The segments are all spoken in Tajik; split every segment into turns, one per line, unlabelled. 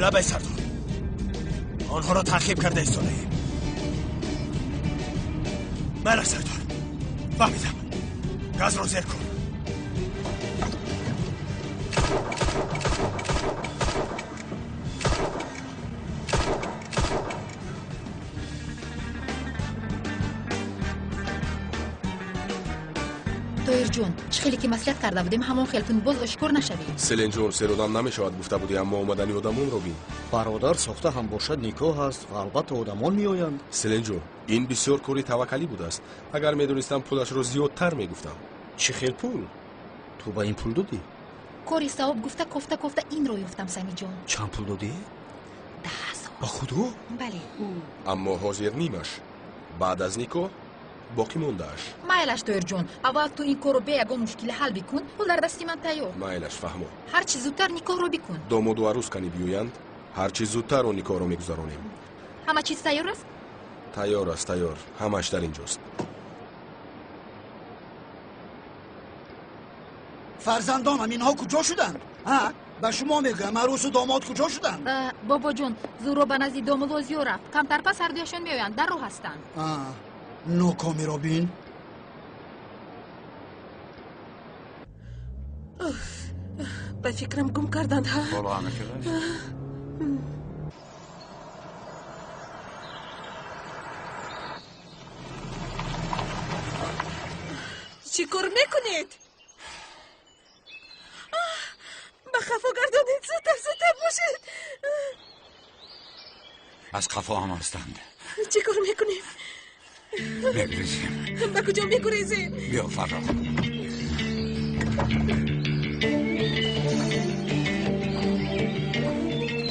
Лабай сардор, онҳоро таъқиб карда истодаем. Майлаш сардор, фаҳмидам. Газро зер кун.
Тоирҷон, чӣ хеле ки маслиҳат карда будем, ҳамон хел кун, боз ошкор нашавӣ.
Селенҷон, серодам намешавад гуфта будӣ, аммо омадани одамонро бин.
Бародар сохта ҳам бошад никоҳ аст ва албатта одамон меоянд.
Селенҷон, ин бисёр кори таваккалӣ будааст. Агар медонистам, пулашро зиёдтар мегуфтам. Чӣ хел пул?
Ту ба ин пул додӣ?
Кори савоб гуфта кофта кофта инро ёфтам, Самиҷон.
Чанд пул додӣ?
10,000.
Ба худо?
Бале.
Аммо ҳозир нимаш. Баъд аз никоҳ боқӣ мондааш.
Майлаш, Тоирҷон, аввал ту ин корро бе ягон мушкилӣ ҳал бикун, пул дар дасти ман тайёр.
Майлаш, фаҳмо.
Ҳарчи зудтар никоҳро бикун.
Домоду арӯс кани биёянд, ҳарчи зудтар он никоҳро мегузаронем.
Ҳама чиз тайёр аст?
Тайёр аст, тайёр. Ҳамаш дар ин ҷост.
Фарзандонам, инҳо куҷо шуданд? Ҳа? Ба шумо мегӯям, арӯсу домод куҷо шуданд?
Бобоҷон, Зуҳро ба назди домулло Зиё рафт. Камтар пас ҳардуяшон меоянд, дар роҳ ҳастанд.
Нокомиро бин.
Ба фикрам гум карданд, ҳа?
Боло ҳама карданд.
Чӣ кор мекунед? Ба хафо гардонед, зудтар, зудтар бошед.
Аз қафо ҳам ҳастанд.
Чӣ кор мекунем?
Мегурезем.
Ба куҷо мегурезем?
Биё, Фаррох.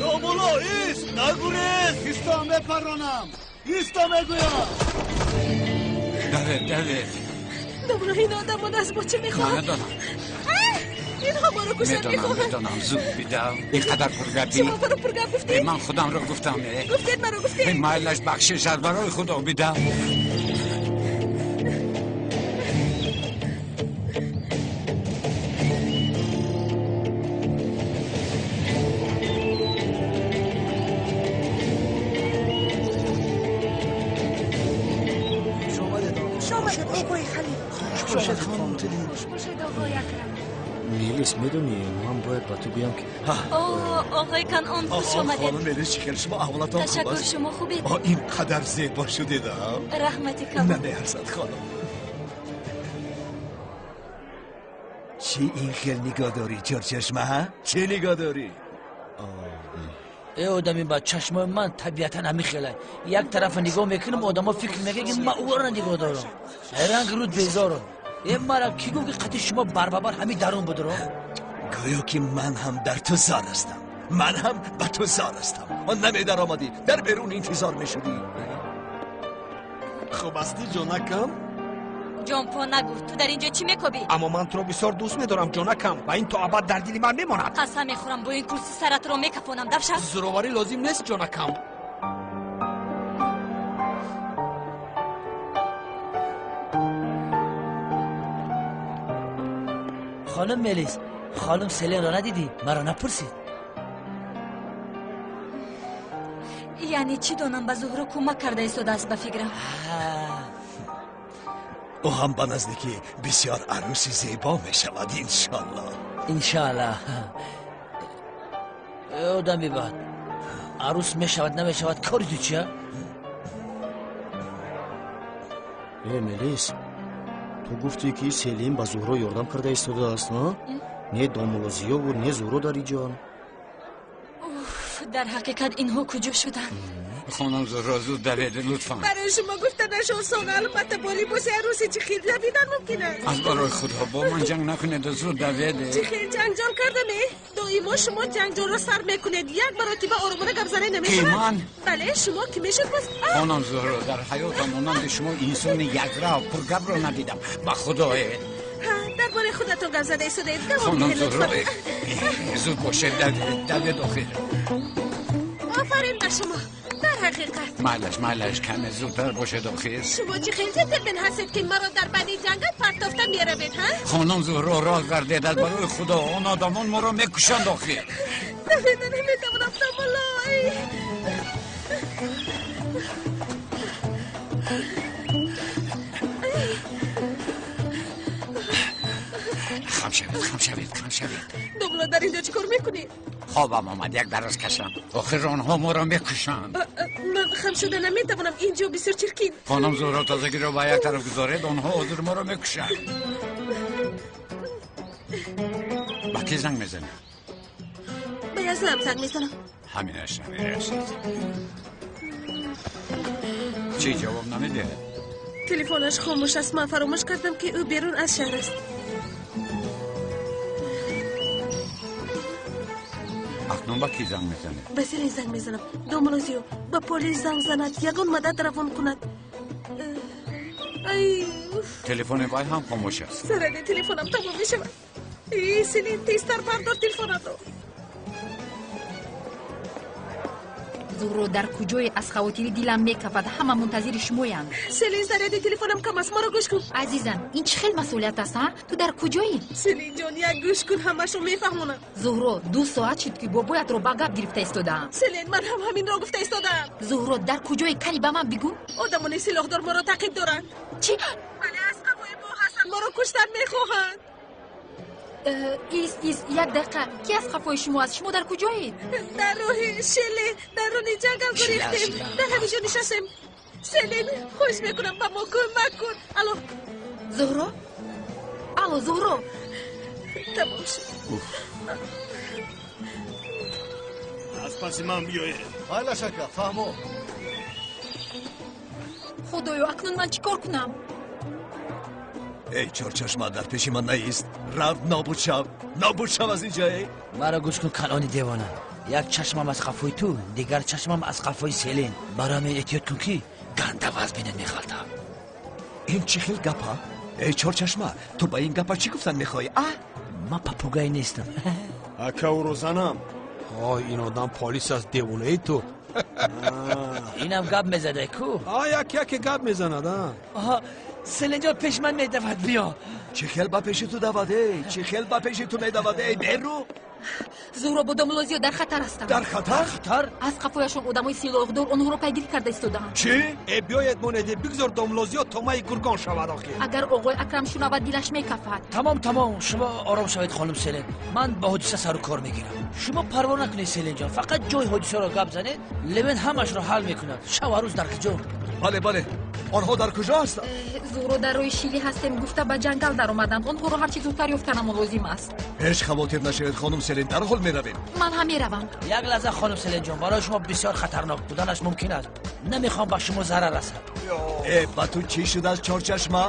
Домулло, ист, нагурез! Исто мепаронам, исто мегӯям.
Давед, давед.
Домулло, ин одамон аз мо чӣ мехоҳанд?
Намедонам.
Инҳо моро куштан мехоҳанд.
Медонам, зуд бидав. Ин қадар пургапӣ.
Шумо маро пургап гуфтед?
Ман худамро гуфтам.
Гуфтед, маро гуфтед.
Майлаш, бахшиш, аз барои худо бидав.
Мелис, медонӣ, ман бояд ба ту гӯям ки
оғои Канъон, хуш омадед.
Хонум Мелис, чӣ хел шумо, аҳволатон хуб аст?
Ташаккур, шумо хубед?
Ин қадар зебо шудед.
Раҳмати калон.
Намеарзад, хонум. Чӣ ин хел нигоҳ дорӣ, чорчашма, ҳа? Чӣ нигоҳ дорӣ?
Э одами ба чашмои ман табиатан ҳамин хелай. Як тарафа нигоҳ мекунам, одамо фикр мекунанд, ки ман ӯро нигоҳ дорам. Ранг руд безорам. Э мара кӣ гуфт, ки қати шумо барбабар ҳамин дарун будро?
Гӯё ки ман ҳам дар ту зор ҳастам. Ман ҳам ба ту зор ҳастам. Он намедаромадӣ, дар берун интизор мешудӣ.
Хуб ҳастӣ, ҷонакам?
Ҷонпо нагӯ, ту дар инҷо чӣ мекобӣ?
Аммо ман туро бисёр дӯст медорам, ҷонакам, ва ин то абад дар дили ман мемонад.
Қасам мехӯрам, бо ин курсӣ саратро мекафонам, давшав.
Зӯроварӣ лозим нест, ҷонакам.
Хонум Мелис, хонум Селенро надидӣ? Маро напурсид.
Яъне чӣ донам, ба Зуҳро кӯмак карда истодааст, ба фикрам.
Ӯ ҳам ба наздикӣ бисёр арӯси зебо мешавад, иншоаллоҳ.
Иншоаллоҳ. Одами бад, арӯс мешавад намешавад, кори ту чия?
Э Мелис, ту гуфтӣ, ки Селим ба Зуҳро ёрдам карда истодааст, не домулло Зиёву не Зуҳро дар инҷоанд.
Дар ҳақиқат инҳо куҷо шуданд?
Хонум Зуҳро, зуд давед, лутфан.
Барои шумо гуфтанаш осон, албатта бо либоси арӯсӣ чӣ хел давидан мумкин аст?
Аз барои худо бо ман ҷанг накунед, зуд давед.
Чӣ хел ҷанҷол кардам, э? Доимо шумо ҷанҷолро сар мекунед, як маротиба оромона гап занӣ намешавад?
Ки ман?
Бале, шумо ки мешуд боз.
Хонум Зуҳро, дар ҳаётам монанди шумо инсони якрав пургапро надидам. Ба худо.
Дар бораи худатон гап зада истодаед.
Хонум Зуҳро, зуд бошед, давед, давед охир.
Офарин ба шумо. Дар ҳақиқат.
Майлаш, майлаш, каме зудтар бошед охир.
Шумо чӣ хел ҷентлмен ҳастед, ки маро дар байни ҷангал партофта меравед, ҳа?
Хонум Зуҳро, роҳ гардед, аз барои худо, он одамон моро мекушанд охир.
Давида наметавонам, домулло.
Хам шавед, хам шавед, хам шавед.
Домла, дар инҷо чӣ кор мекунӣ?
Хобам омад, як дароз кашам. Охир онҳо моро мекушанд.
Ман хам шуда наметавонам, ин ҷо бисёр чиркин.
Хонум Зуҳро, тозагиро ба як тараф гузоред, онҳо ҳозир моро мекушанд. Ба кӣ занг мезанед?
Ба Язлам занг мезанам.
Ҳаминаш намерасид. Чӣ, ҷавоб намедиҳад?
Телефонаш хомӯш аст. Ман фаромӯш кардам, ки ӯ берун аз шаҳр аст.
Акнун ба кӣ занг мезанед?
Ба Селин занг мезанам. Домла Зиё ба полис занг занад, ягон мадад равон кунад. Ай, уф.
Телефони вай ҳам хомӯш аст.
Заряди телефонам тамом мешавад. Селин, тезтар бардор телефонатро.
Зуҳро, дар куҷое? Аз хавотирӣ дилам мекафад, ҳама мунтазири шумоянд.
Селин, заряди телефонам кам аст, маро гӯш кун.
Азизам, ин чӣ хел масъулият аст, а? Ту дар куҷоӣ?
Селин ҷон, як гӯш кун, ҳамашро мефаҳмонам.
Зуҳро, 2 соат шуд, ки бобоятро ба гап гирифта истодаам.
Селин, ман ҳам ҳаминро гуфта истодаам.
Зуҳро, дар куҷои? Кани ба ман бигӯ.
Одамони силоҳдор моро таъқиб доранд.
Чӣ?
Бале, аз қафои мо ҳастанд, моро куштан мехоҳанд.
Ист, ист, як дақиқа. Ки аз қафои шумо аст? Шумо дар куҷоед?
Дар роҳи Шеле, дар рони ҷангал гурехтем, дар ҳамин ҷо нишастем. Селин, хоҳиш мекунам, ба мо кӯмак кун. Алло!
Зуҳро, алло, Зуҳро!
Тамом шуд.
Аз паси ман биёед.
Майлаш, ака, фаҳмо.
Худоё, акнун ман чӣ кор кунам?
Эй, чорчашма, дар пеши ман наист, рав, нобуд шав, нобуд шав аз инҷа, эй!
Маро гӯш кун, калони девона. Як чашмам аз қафои ту, дигар чашмам аз қафои Селин. Барои ҳамин эҳтиёт кун, ки ганда вазбинат мехалтам.
Ин чӣ хел гапа, эй чорчашма? Ту ба ин гапа чӣ гуфтан мехоҳӣ, а?
Ман попугай нестам.
Ака, ӯро занам.
Ой, ин одам полис аст, девонаи ту.
Инам гап мезадай ку.
А, як яке гап мезанад, а.
Селинҷон пеш ман медавад, биё.
Чӣ хел ба пеши ту давад, эй? Чӣ хел ба пеши ту медавад, эй беру?
Зуҳро бо домла Зиё дар хатар ҳастанд.
Дар хатар?
Хатар?
Аз қафояшон одамои силоҳдор онҳоро пайгирӣ карда истодаанд.
Чӣ?
Э, биёед, монеде, бигзор домла Зиё томаи гургон шавад охир.
Агар оғои Акрам шунавад, дилаш мекафад.
Тамом, тамом, шумо ором шавед, хонум Селин. Ман ба ҳодиса сару кор мегирам. Шумо парво накунед, Селинҷон, фақат ҷои ҳодисаро гап занед, Левен ҳамашро ҳал мекунад. Шав арӯз дар куҷо?
Бале, бале, онҳо дар куҷо ҳастанд?
Зуҳро, дар роҳи Шили ҳастем гуфта, ба ҷангал даромаданд. Онҳоро ҳарчи зудтар ёфтанамон лозим аст.
Ҳеҷ хавотир нашавед, хонум Селин, дарҳол меравем.
Ман ҳам меравам.
Як лаҳза, хонум Селинҷон, барои шумо бисёр хатарнок буданаш мумкин аст. Намехоҳам ба шумо зарар расад.
Э, ба ту чӣ шудааст, чорчашма?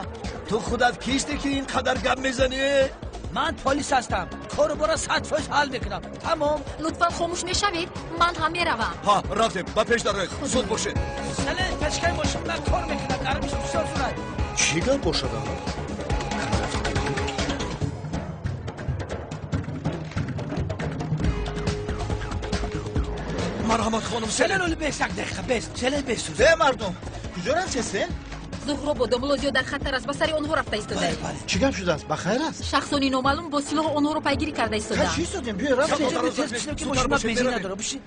Ту худат кисте, ки ин қадар гап мезанӣ?
Ман полис ҳастам, кору бора 100% ҳал мекунам, тамом.
Лутфан хомӯш мешавед? Ман ҳам меравам.
Ҳа, рафтем, ба пеш дароед, зуд бошед.
Селин, пешкаи мошин ман кор мекунад, гармиш бисёр зурад.
Чӣ гап бошад?
Марҳамат, хонум
Селин. Оли бес, як дақиқа бес, Селин, бесӯз.
Э, мардум, куҷо рафтесен?
Зуҳро бо домла Зиё дар хатар аст, ба сари онҳо рафта истодаем.
Чӣ гап шудааст, ба хайр аст?
Шахсони номаълум бо силоҳ онҳоро пайгирӣ карда истодаанд.
Чӣ истодем, биё, рафтем.
Мошина бензин надора, бишин.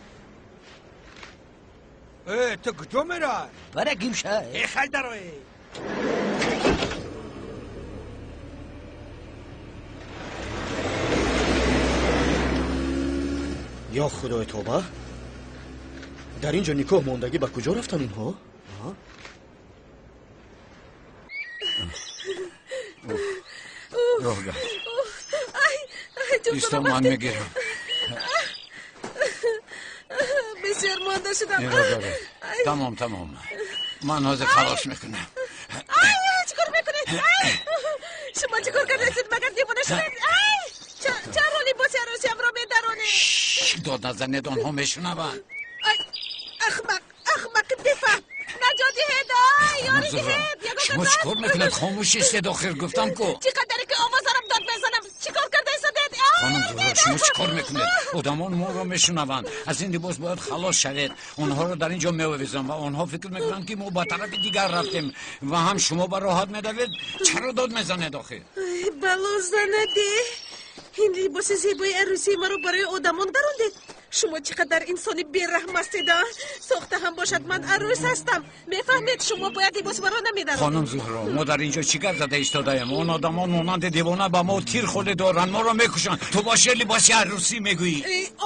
Э, ту куҷо мерай?
Бара гимша.
Э, хай дарои.
Ё худои тоба, дар ин ҷо никоҳ мондагӣ, ба куҷо рафтан инҳо?
Роҳ гашт. Исто, ман мегирам.
Бисёр монда шудам.
Инро доред. Тамом, тамом, ман ҳозир халос мекунам.
Чӣ кор мекунед? Шумо чӣ кор кардастед? Магар девона шудед? Чаро либоси арӯсиамро медаронед?
Дод назанед, онҳо мешунаванд.
Ахмақ, ахмақи бефаҳм, наҷот диҳед, ёрӣ диҳед!
Шумо чӣ кор мекунед? Хомӯш истед, охир гуфтам ку.
Чӣ қадаре ки овозарам дод мезанам, чӣ кор карда истодед?
Хонум Зуҳро, шумо чӣ кор мекунед? Одамон моро мешунаванд. Аз ин либос бояд халос шавед. Онҳоро дар ин ҷо меовезам ва онҳо фикр мекунанд, ки мо ба тарафи дигар рафтем, ва ҳам шумо ба роҳат медавед. Чаро дод мезанед охир?
Бало занаде, ин либоси зебои арӯсии маро барои одамон дарондед. Шумо чӣ қадар инсони бераҳм ҳастед, а? Сохта ҳам бошад, ман арӯс ҳастам. Мефаҳмед, шумо бояд либоси маро намедаронед.
Хонум Зуҳро, мо дар инҷо чӣ гап зада истодаем? Он одамон монанди девона ба мо тир холӣ доранд, моро мекушанд. Ту боши либоси арӯсӣ мегӯӣ.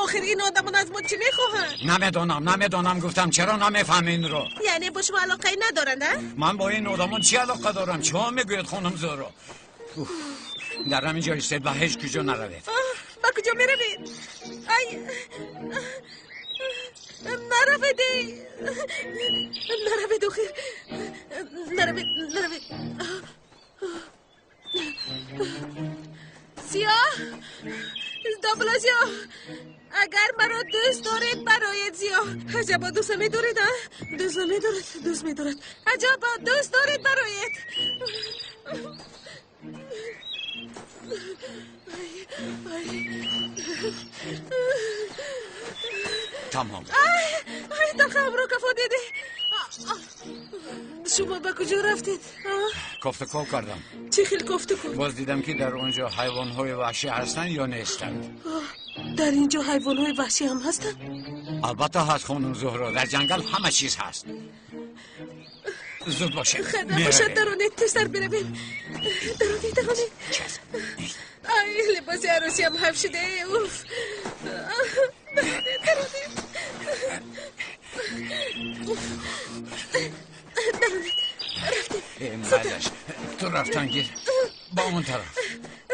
Охир ин одамон аз мо чӣ мехоҳанд?
Намедонам, намедонам, гуфтам, чаро намефаҳмӣ инро?
Яъне бо шумо алоқае надоранд, а?
Ман бо ин одамон чӣ алоқа дорам? Чӣ мегӯед, хонум Зуҳро? Дар ҳамин ҷо истед ва ҳеҷ куҷо наравед.
Ба куҷо меравед? Ай, наравед, наравед, охир наравед, наравед. Зиё, Домла Зиё, агар маро дӯст доред, бароед. Зиё, аҷаба дӯст намедоред, а? Дӯст намедоред, дӯст медорад. Аҷаба дӯст доред, бароед.
Тамом.
Ай, талхаамро кафо дидӣ. Шумо ба куҷо рафтед?
Кофтуков кардам.
Чӣ хел кофтуков?
Боз дидам, ки дар он ҷо ҳайвонҳои ваҳшӣ ҳастанд ё нестанд.
Дар ин ҷо ҳайвонҳои ваҳшӣ ҳам ҳастанд?
Албатта ҳаст, хонум Зуҳро, дар ҷангал ҳама чиз ҳаст. Зуд бошед.
Хайр набошад, даронед, тезтар биравем. Даронед, даронед. Ай, либоси арӯсиам ҳайф шуда. Уф, даронед, даронед. Даронед, рафтем.
Майлаш, ту рафтан гир. Ба он тараф.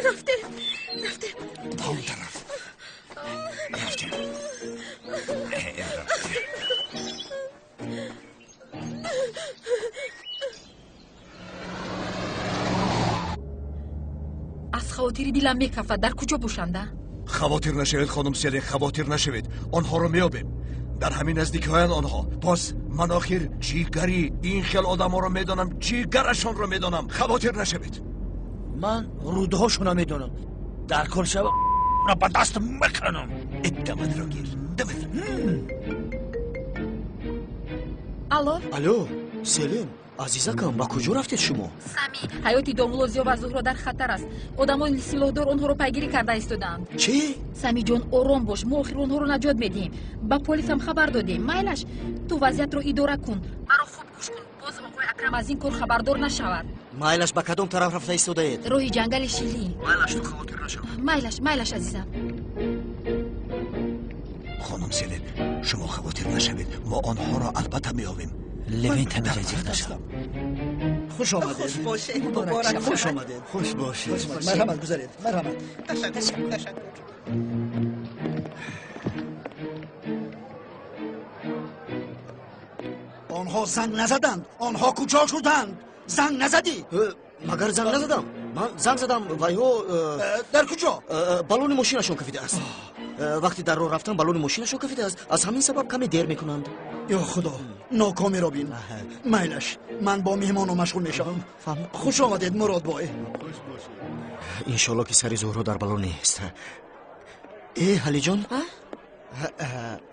Рафтем, рафтем.
Ба он тараф. Рафтем. Рафтем.
Аз хавотири дилам мекафад, дар куҷо бошанда?
Хавотир нашавед, хонум Селин, хавотир нашавед. Онҳоро меёбем. Дар ҳамин наздикиҳоянд онҳо. Боз ман охир ҷигари ин хел одаморо медонам, ҷигарашонро медонам. Хавотир нашавед.
Ман рӯдаҳошонро медонам. Дар кор шава ба даст мекунам.
Дамадро гир, дамадро.
Алло?
Алло, Селин, азизакам, ба куҷо рафтед шумо?
Сами, ҳаёти Домулло Зиё ва Зуҳро дар хатар аст. Одамони силоҳдор онҳоро пайгирӣ карда истодаанд.
Чӣ?
Самиҷон, ором бош, мо охир онҳоро наҷот медиҳем. Ба полисам хабар додем. Майлаш, ту вазъиятро идора кун. Маро хуб гӯш кун, боз оқои Акрам аз ин кор хабардор нашавад.
Майлаш, ба кадом тараф рафта истодаед?
Роҳи ҷангали Шилӣ.
Майлаш, ту хавотир нашав.
Майлаш, майлаш, азизам.
Хонум Селин, шумо хавотир нашавед, мо онҳоро албатта меёбем.
Левин тамиҷа нашав.
Хуш омадед.
Хуш бошед, муборак.
Хуш омадед.
Хуш бошед.
Марҳамат, гузаред. Марҳамат.
Ташаккур, ташаккур.
Онҳо занг назаданд. Онҳо куҷо шуданд? Занг назадӣ?
Магар занг назадам? Ман занг задам, вайҳо
дар куҷо?
Баллони мошинашон кафидааст. Вақте дар роҳ рафтам, баллони мошинашон кафидааст. Аз ҳамин сабаб каме дер мекунанд.
Ё худо, нокомиро бин. Майлаш, ман бо меҳмоно машғул мешавам. Хуш омадед, Муродбой.
Иншолло, ки сари Зуҳро дар бало нест. Э, Ҳалиҷон,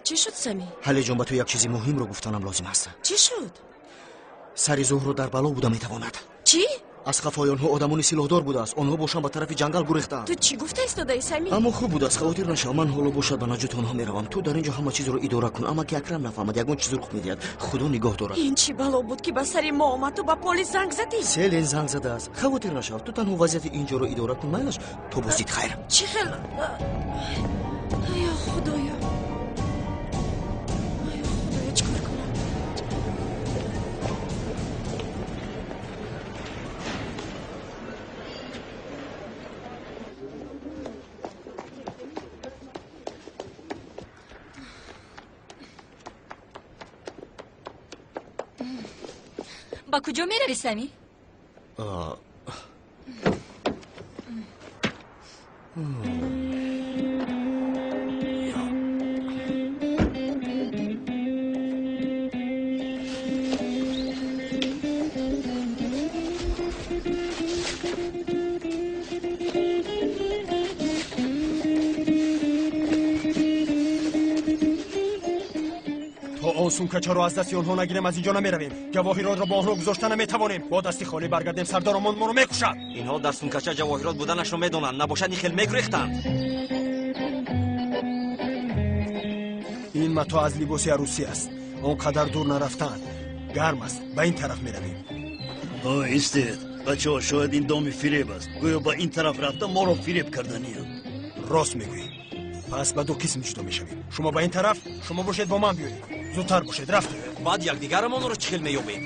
Чӣ шуд, Сами?
Ҳалиҷон, ба ту як чизи муҳимро гуфтанам лозим аст.
Чӣ шуд?
Сари Зуҳро дар бало буда метавонад.
Чӣ?
Аз қафои онҳо одамони силоҳдор будааст. Онҳо бошанд ба тарафи ҷангал гурехтаанд.
Ту чӣ гуфта истодаӣ, Сами?
Аммо хуб будааст, хавотир нашав. Ман ҳоло бошад ба наҷоти онҳо меравам. Ту дар ин ҷо ҳама чизро идора кун. Аммо ки Акрам нафаҳмад, ягон чиз рух медиҳад. Худо нигоҳ дорад.
Ин чӣ бало буд, ки ба сари мо омад? Ту ба полис занг задӣ?
Селин занг задааст. Хавотир нашав, ту танҳо вазъияти ин ҷоро идора кун. Майлаш, то боздид хайр.
Чӣ хел? Ё худоё, ё худоё, чӣ кор кунам? Ба куҷо меравӣ, Сами?
Он сумкачаро аз дасти онҳо нагирем, аз инҷо намеравем. Ҷавоҳиротро бо онҳо гузошта наметавонем. Бо дасти холӣ баргардем, сардаромон моро мекушад.
Инҳо дар сумкача ҷавоҳирот буданашро медонанд. Набошад, ин хел мегурехтанд.
Матоъ аз либоси арӯсӣ аст. Он қадар дур нарафтаанд. Гарм аст, ба ин тараф меравем.
Истед, бачаҳо, шояд ин доми фиреб аст. Гӯё ба ин тараф рафта моро фиреб карданиям.
Рост мегӯӣ. Пас ба ду қисм ҷудо мешавем. Шумо ба ин тараф, шумо бошед бо ман биёед. Зудтар бошед, рафтем.
Баъд якдигарамонро чӣ хел меёбем?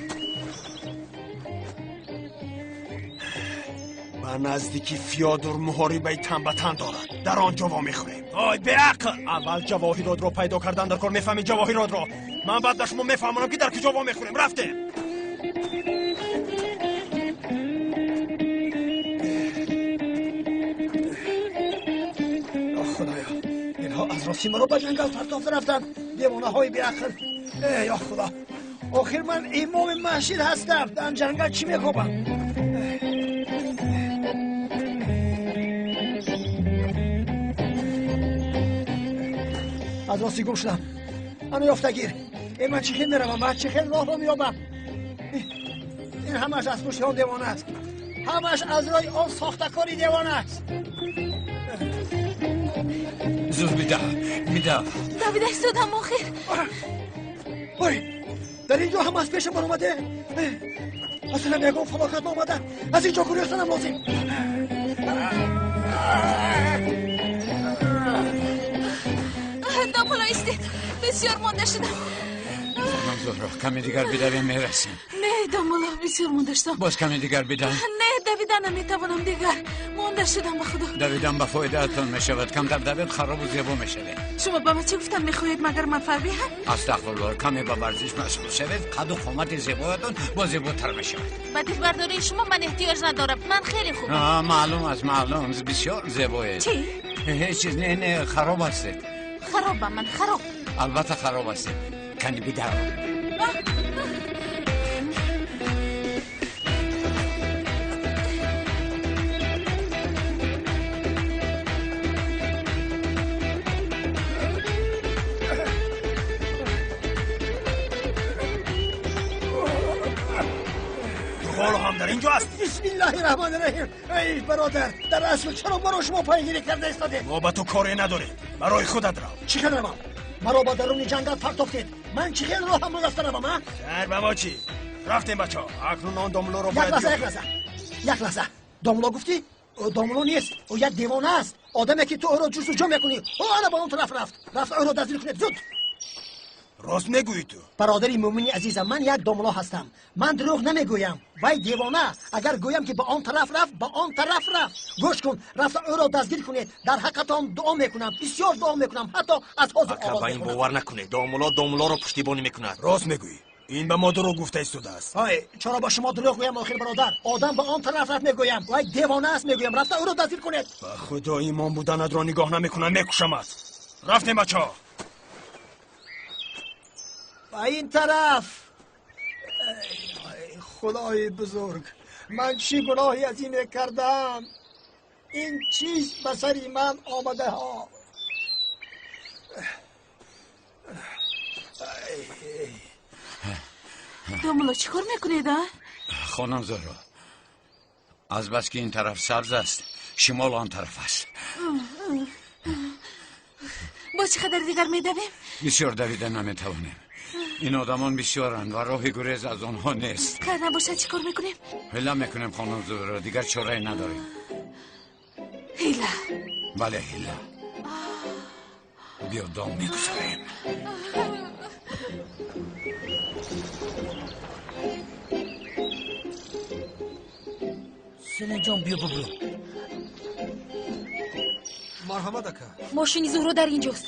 Ба наздики Фёдор муҳорибаи тан ба тан дорад. Дар он ҷо вомехӯрем. Ой, беақл! Аввал ҷавоҳиротро пайдо кардан дар кор, мефаҳмӣ ҷавоҳиротро? Ман баъд ба шумо мефаҳмонам, ки дар куҷо вомехӯрем. Рафтем.
Худоё, инҳо аз рости маро ба ҷангал партофта рафтанд. Девонаҳои беақл. Эй, ё Худо, охир ман имоми масҷид ҳастам. Дар ҷангал чӣ мекобам? Аз рости гум шудам. Ана ёфтагир. Э, ман чӣ хел меравам ва чӣ хел роҳро меёбам? Ин ҳамаш аз пушти он девона аст. Ҳамаш аз роҳи он сохтакори девона аст.
Зуд бида, бида.
Давида истодам охир.
Ой, дар ин ҷо ҳам аз пешам баромаде. Аслан ягон фалокат омада. Аз ин ҷо гурехтанам лозим.
Домулло, истед, бисёр монда шудам.
Хонум Зуҳро, каме дигар бидавем, мерасем.
Не, домулло, бисёр монда шудам.
Боз каме дигар бидав.
Не, давида наметавонам дигар. Монда шудам, ба Худо.
Давидан ба фоидаатон мешавад. Камтар давед, харобу зебо мешавед.
Шумо ба ман чӣ гуфтан мехоҳед, магар ман фарбиҳам?
Астағфируллоҳ, каме ба варзиш машғул шавед, қаду қомати зебоятон боз зеботар мешавад.
Ба дилбардории шумо ман эҳтиёҷ надорам. Ман хеле хубам.
Маълум аст, маълум, бисёр зебоед.
Чӣ?
Ҳеҷ чиз, не, не, хароб ҳастед.
Харобам ман, хароб.
Албатта хароб ҳастед. Кани бидар.
Ҳоло ҳам дар ин ҷо аст.
Бисмиллаҳи раҳмони раҳим. Эй бародар, дар асл чаро маро шумо пайгирӣ карда истодед?
Мо ба ту коре надорем. Барои худат рав.
Чӣ хел равам? Маро ба даруни ҷангал партофтед. Ман чӣ хел роҳамро даста равам, а?
Хайр, ба мо чӣ? Рафтем, бачаҳо. Акнун он домлоро
бояд. Як лаҳза, як лаҳза, як лаҳза. Домло гуфтӣ? Домло нест, ӯ як девона аст. Одаме ки ту ӯро ҷустуҷӯ мекунӣ. Ӯ ана ба он тараф рафт. Рафта ӯро дастгир кунед, зуд.
Рост мегӯӣ ту?
Бародари мӯмини азизам, ман як домло ҳастам. Ман дурӯғ намегӯям. Вай девона аст. Агар гӯям ки ба он тараф рафт, ба он тараф рафт. Гӯш кун, рафта ӯро дастгир кунед. Дар ҳаққатон дуо мекунам, бисёр дуо мекунам, ҳатто аз ҳозир
Ака,
оғоз
ба ин
мекунам.
бовар накунед. Домулло домуллоро пуштибонӣ мекунад.
Рост мегӯӣ. Ин ба мо дурӯғ гуфта истодааст.
Ой, чаро ба шумо дурӯғ гӯям охир, бародар? Одам ба он тараф рафт мегӯям. Вай девона аст мегӯям. Рафта ӯро дастгир кунед.
Ба Худо имон буданатро нигоҳ намекунам, мекушамат. Рафтем, бачаҳо.
Ба ин тараф. Эй Худои бузург, ман чӣ гуноҳи азиме кардам? Ин чиз ба сари ман омадаҳо.
Домулло, чӣ кор мекунед, а?
Хонум Зуҳро, аз бас ки ин тараф сабз аст, шимол он тараф аст.
Боз чӣ қадар дигар медавем?
Бисёр давида наметавонем. Ин одамон бисёранд ва роҳи гурез аз онҳо нест.
Хайр набошад, чӣ кор мекунем?
Ҳила мекунем, хонум Зуҳро, дигар чорае надорем.
Ҳила?
Бале, ҳила. Биё, дом мегузорем.
Селенҷон, биё бубру.
Марҳамат, ака.
Мошини Зуҳро дар ин ҷост.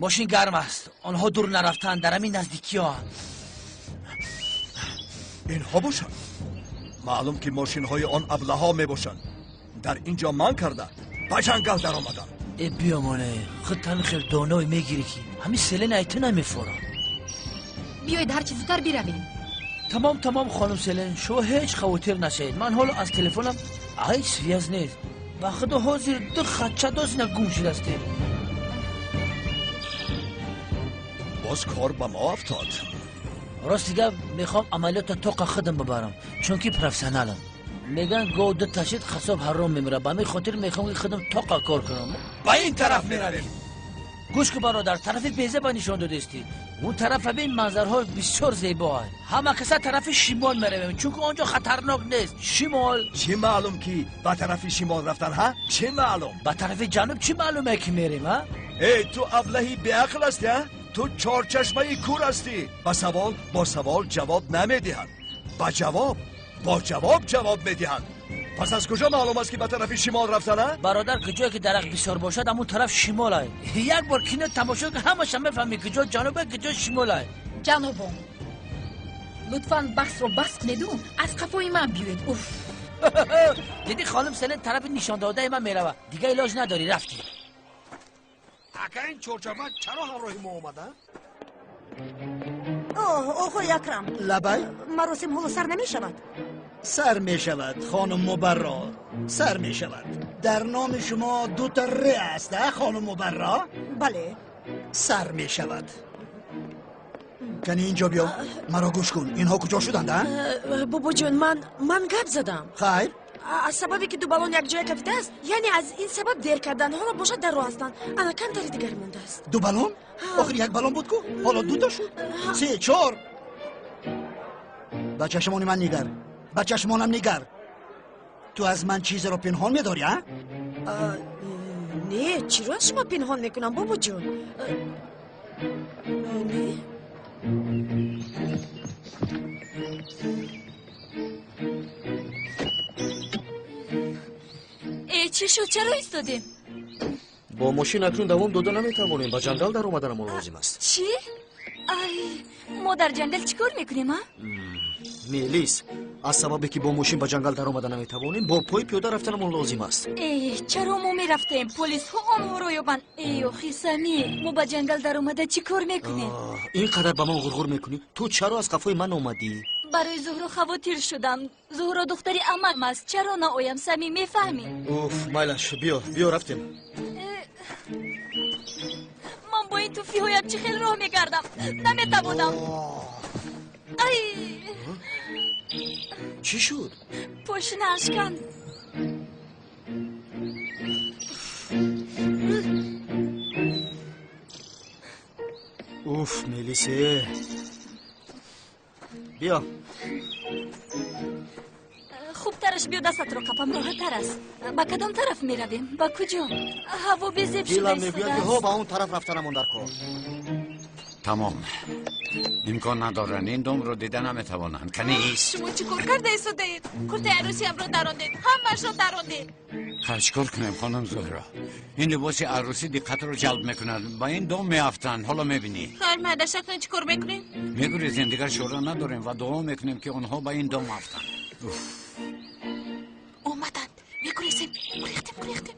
Мошин гарм аст. Онҳо дур нарафтанд, дар ҳамин наздикиҳоанд.
Инҳо бошанд. Маълум ки мошинҳои он аблаҳо мебошанд. Дар ин ҷо ман карда ба ҷангал даромадам.
Э, биёмоне, худ ҳамин хел доной мегирӣ, ки ҳамин селен ай ту намефорам.
Биёед, ҳарчи зудтар биравем.
Тамом, тамом, хонум Селен, шумо ҳеҷ хавотир нашавед. Ман ҳоло аз телефонам ҳеҷ связь нест. Ба Худо, ҳозир ду хатча дозина гум шудастем.
Боз кор ба мо афтод.
Рости гап, мехоҳам амалиётро тоқа худам бибарам, чунки профессионалам. Мегӯянд, гов ду ташид, қассоб ҳаром мемирад. Ба ҳамин хотир мехоҳам, ки худам тоқа кор кунам.
Ба ин тараф меравем.
Гӯш кун бародар, тарафи безеба нишон додистӣ. Он тарафа бин, манзарҳо бисёр зебоанд. Ҳама каса тарафи шимол меравем, чунки он ҷо хатарнок нест. Шимол.
Чӣ маълум ки ба тарафи шимол рафтан, ҳа? Чӣ маълум?
Ба тарафи ҷануб чӣ маълуме ки мерем, ҳа?
Эй, ту аблаҳи беақл ҳастӣ, ҳа? Ту чорчашмаи кур ҳастӣ. Ба савол бо савол ҷавоб намедиҳанд. Ба ҷавоб бо ҷавоб ҷавоб медиҳанд. Пас аз куҷо маълум аст ки ба тарафи шимол рафтан, а?
Бародар, куҷое ки дарахт бисёр бошад, ҳамон тараф шимол ай. Як бор кино тамошо кун, ҳамаша мефаҳмӣ куҷо ҷанубе, куҷо шимол ай.
Ҷанобон, лутфан баҳсро бас кунеду аз қафои ман биёед. Уф!
Диди хонум Селин тарафи нишондодаи ман меравад. Дигар илоҷ надорӣ, рафтӣ.
Ака, ин чорчашма чаро ҳамроҳи мо омада?
Оҳ, оғои Акрам.
Лабай?
Маросим ҳоло сар намешавад?
Сар мешавад, хонум Мубарро, сар мешавад. Дар номи шумо дута р аст, а, хонум Мубарро?
Бале.
Сар мешавад. Кани инҷо биё, маро гӯш кун. Инҳо куҷо шуданд, а?
Бобоҷон, ман гап задам.
Хайр?
Аз сабабе ки ду баллон якҷоя кафидааст, яъне аз ин сабаб дер карданд. Ҳоло бошад дар роҳ ҳастанд. Ана камтари дигар мондааст.
Ду баллон? Охир як баллон буд ку, ҳоло дута шуд. Се, чор. Ба чашмони ман нигар. Ба чашмонам нигар. Ту аз ман чизеро пинҳон медорӣ, а?
Не, чиро аз шумо пинҳон мекунам, бобоҷон? Не.
Э, чӣ шуд? Чаро истодем?
Бо мошин акнун давом дода наметавонем. Ба ҷангал даромаданамон лозим аст.
Чӣ? Ай, мо дар ҷангал чӣ кор мекунем, а?
Мелис, аз сабабе ки бо мошин ба ҷангал даромада наметавонем, бо пои пиёда рафтанамон лозим аст.
Э, чаро мо мерафтем? Полисҳо онҳоро ёбанд. Э, охи Сами, мо ба ҷангал даромада чӣ кор мекунем?
Ин қадар ба ман ғурғур мекунӣ? Ту чаро аз қафои ман омадӣ?
Барои Зуҳро хавотир шудам. Зуҳро духтари амакам аст. Чаро наоям, Сами, мефаҳмӣ?
Уф, майлаш, биё, биё рафтем.
Ман бо ин туфлиҳоям чӣ хел роҳ мегардам? Наметавонам. Ай!
Чӣ шуд?
Пошина ашкан.
Уф, Мелисе. Биё.
Хубтараш биё дастатро қапам, роҳаттар аст. Ба кадом тараф меравем? Ба куҷо? Ҳаво безеб шуда
Дилам мегӯяд ки
истодааст.
ҳо ба он тараф рафтанамон дар кор.
Тамом. Имкон надоранд, ин домро дида наметавонанд. Кани ист.
Шумо чӣ кор карда истодаед? Куртаи арӯсиамро дарондед, ҳамаашро дарондед.
Хайр, чӣ кор кунем, хонум Зуҳро? Ин либоси арӯсӣ диққатро ҷалб мекунад. Ба ин дом меафтанд, ҳоло мебинӣ.
Хайр, майдаш, акнун чӣ кор мекунем?
Мегурезем, дигар чора надорем ва дуо мекунем ки онҳо ба ин дом афтанд. Уф.
Омаданд. Мегурезем. Гурехтем, гурехтем.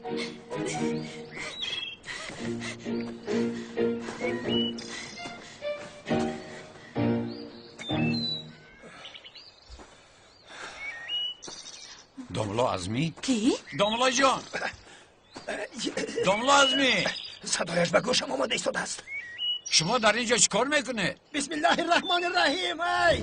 Домло Азмӣ?
Кӣ?
Домло ҷон! Домло Азмӣ!
Садояш ба гӯшам омада истодааст.
Шумо дар ин ҷо чӣ кор мекунед?
Бисмиллаҳи раҳмони раҳим. Ай,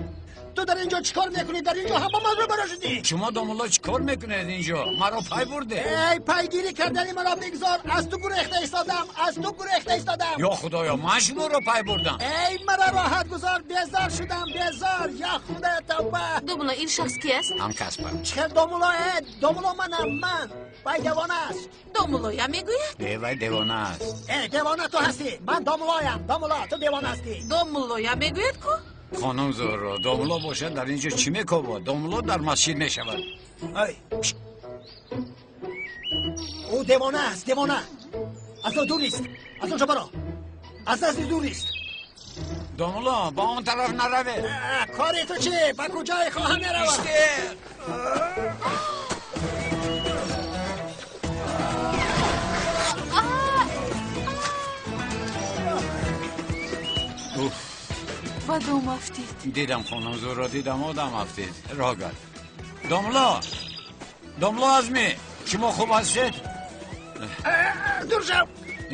ту дар ин ҷо чӣ кор мекунӣ? Дар ин ҷо ҳама ман рӯбаро шудӣ.
Шумо домло чӣ кор мекунед ин ҷо? Маро пай бурдед.
Эй, пайгирӣ кардани маро бигзор. Аз ту гурехта истодам, аз ту гурехта истодам.
Ё худоё, ман шуморо пай бурдам.
Эй, маро роҳат гузор, безор шудам, безор. Я худоя, тавба.
Домулло, ин шахс ки аст?
Ҳамкасбам.
Чӣ хел домулло? Э, домулло манам, ман. Вай девона аст.
Домуллоя мегӯяд?
Э, вай девона аст.
Э, девона ту ҳастӣ. Ман домуллоям, домулло, ту девона ҳастӣ.
Домуллоя мегӯяд ку?
Хонум Зуҳро, домулло бошад дар ин ҷо чӣ мекобад? Домулло дар масҷид мешавад.
Ай, ӯ девона аст, девона. Аз он дур ист, аз он ҷо баро, аз назди дур ист.
Домулло, ба он тараф наравед.
Кори ту чӣ? Ба куҷое хоҳам меравам?
Истед! Уф.
Ба дом афтид.
Дидам, хонум Зуҳро, дидам, одам афтид. Роҳ гард. Домулло! Домулло Азмӣ, шумо хуб ҳастед?
Дур шав.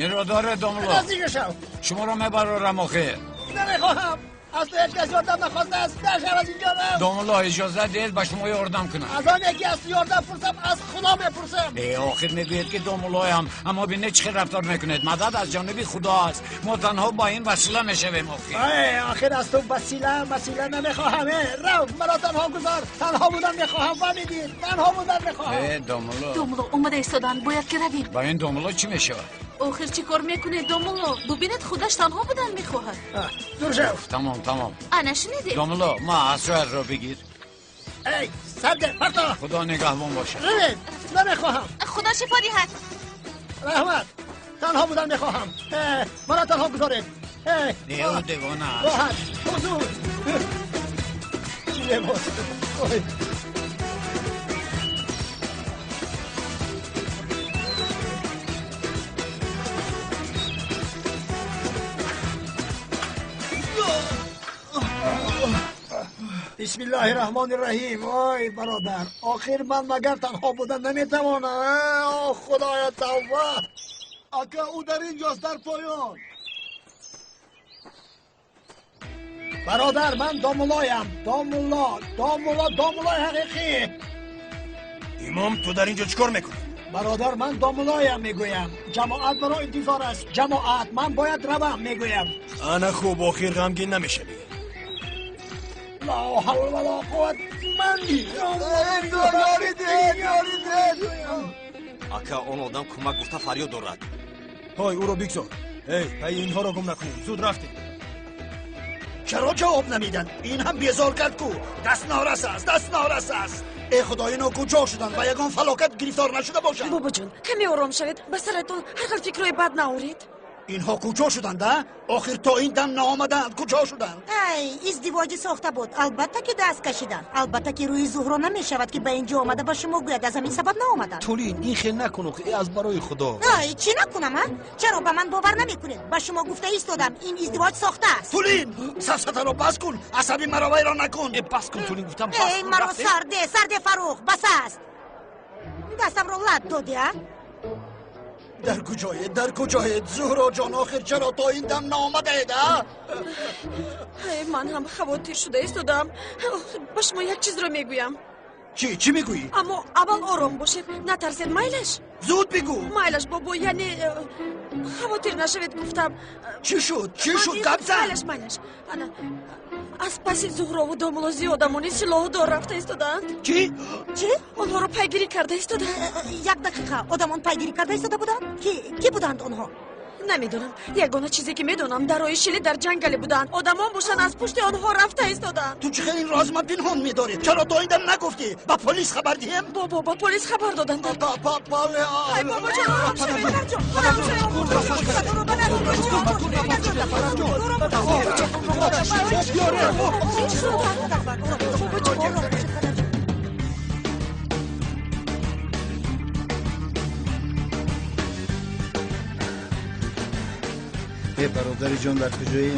Инро доред, домулло.
Наздик шав.
Шуморо мебарорам охир.
Намехоҳам. Аз ту ҳеҷ кас ёрдам нахостааст. Нашав аз инҷо рав.
Домулло, иҷозат диҳед ба шумо ёрдам кунам.
Аз он яке аз ту ёрдам пурсам, аз Худо мепурсам.
Э, охир мегӯед ки домуллоям, аммо бинед чӣ хел рафтор мекунед. Мадад аз ҷониби Худо аст. Мо танҳо ба ин васила мешавем охир.
Э, охир аз ту васила масила намехоҳам. Э, рав, маро танҳо гузор. Танҳо будан мехоҳам, фаҳмидӣ? Танҳо будан мехоҳам.
Э, домулло.
Домулло омада истоданд, бояд ки равем.
Ба ин домулло чӣ мешавад?
Охир чӣ кор мекунед, домулло? Бубинед, худаш танҳо будан мехоҳад.
Дур шав.
Тамом, тамом.
Ана шунидед?
Домулло, ма асоятро бигир.
Эй, сарде, парто.
Худо нигаҳбон бошад.
Равед, намехоҳам.
Худо шифо диҳад.
Раҳмат. Танҳо будан мехоҳам. Маро танҳо гузоред.
Не, ӯ девона аст.
Роҳат, ҳузур. Чӣ либос? Ой. Бисмиллаҳи раҳмони раҳим. Ой бародар, охир ман магар танҳо будан наметавонам. О Худоё, тавба.
Ака, ӯ дар инҷост, дар поён.
Бародар, ман домуллоям. Домулло, домулло, домуллои ҳақиқӣ.
Имом, ту дар инҷо чӣ кор мекунӣ?
Бародар, ман домуллоям мегӯям. Ҷамоат маро интизор аст. Ҷамоат, ман бояд равам мегӯям.
Ана хуб, охир ғамгин намешавӣ.
ла ҳавла вала қувват. Ман
Ака, он одам кӯмак гуфта фарёд дорад.
Ҳой, ӯро бигзор. Эй, пайи инҳоро гум накунем. Зуд рафтем.
Чаро ҷавоб намедиҳанд? Ин ҳам безор кард ку. Даст норас аст, даст норас аст. Э Худо, ино куҷо шуданд? Ба ягон фалокат гирифтор нашуда бошанд?
Бобоҷон, каме ором шавед. Ба саратон ҳар хел фикрҳои бад наоред.
Инҳо куҷо шуданд, а? Охир то ин дам наомаданд. Куҷо шуданд?
Ай, издивоҷи сохта буд. Албатта ки даст кашиданд. Албатта ки рӯи Зуҳро намешавад ки ба ин ҷо омада ба шумо гӯяд. Аз ҳамин сабаб наомаданд.
Тулин, ин хел накун, аз барои Худо.
Ай, чӣ накунам, а? Чаро ба ман бовар намекунед? Ба шумо гуфта истодам, ин издивоҷ сохта аст.
Тулин, сафсатаро бас кун, асаби маро вайрон накун.
Э, бас кун, Тулин, гуфтам бас
Эй,
кун.
Маро сарде, сарде Фарух, бас аст. Дастамро лат доди, а?
Дар куҷоед, дар куҷоед? Зуҳро ҷон, охир чаро то ин дам наомадаед, а?
Ай, ман ҳам хавотир шуда истодам. Ба шумо як чизро мегӯям.
Чӣ, чӣ мегӯӣ?
Аммо аввал ором бошед, натарсед, майлаш?
Зуд бигӯ.
Майлаш, бобо, яъне хавотир нашавед, гуфтам.
Чӣ шуд, чӣ шуд? Гап зан.
Майлаш, майлаш. Ана, аз паси Зуҳрову домулло зиёдамони силоҳдор рафта истодаанд.
Чӣ?
Чӣ?
Онҳоро пайгирӣ карда истодаанд.
Як дақиқа, одамон пайгирӣ карда истода буданд? Ки буданд онҳо?
Намедонам. Ягона чизе ки медонам, дар роҳи шилӣ дар ҷангале буданд. Одамон бошанд аз пушти онҳо рафта истоданд.
Ту чӣ хел инро аз ман пинҳон медорӣ? Чаро то ин дам нагуфтӣ? Ба полис хабар диҳем?
Бобо, ба полис хабар доданд. Ай, бобоҷон, ором шавед. Ором шавед. Бобоҷон.
Э, бародари ҷон, дар куҷоӣ?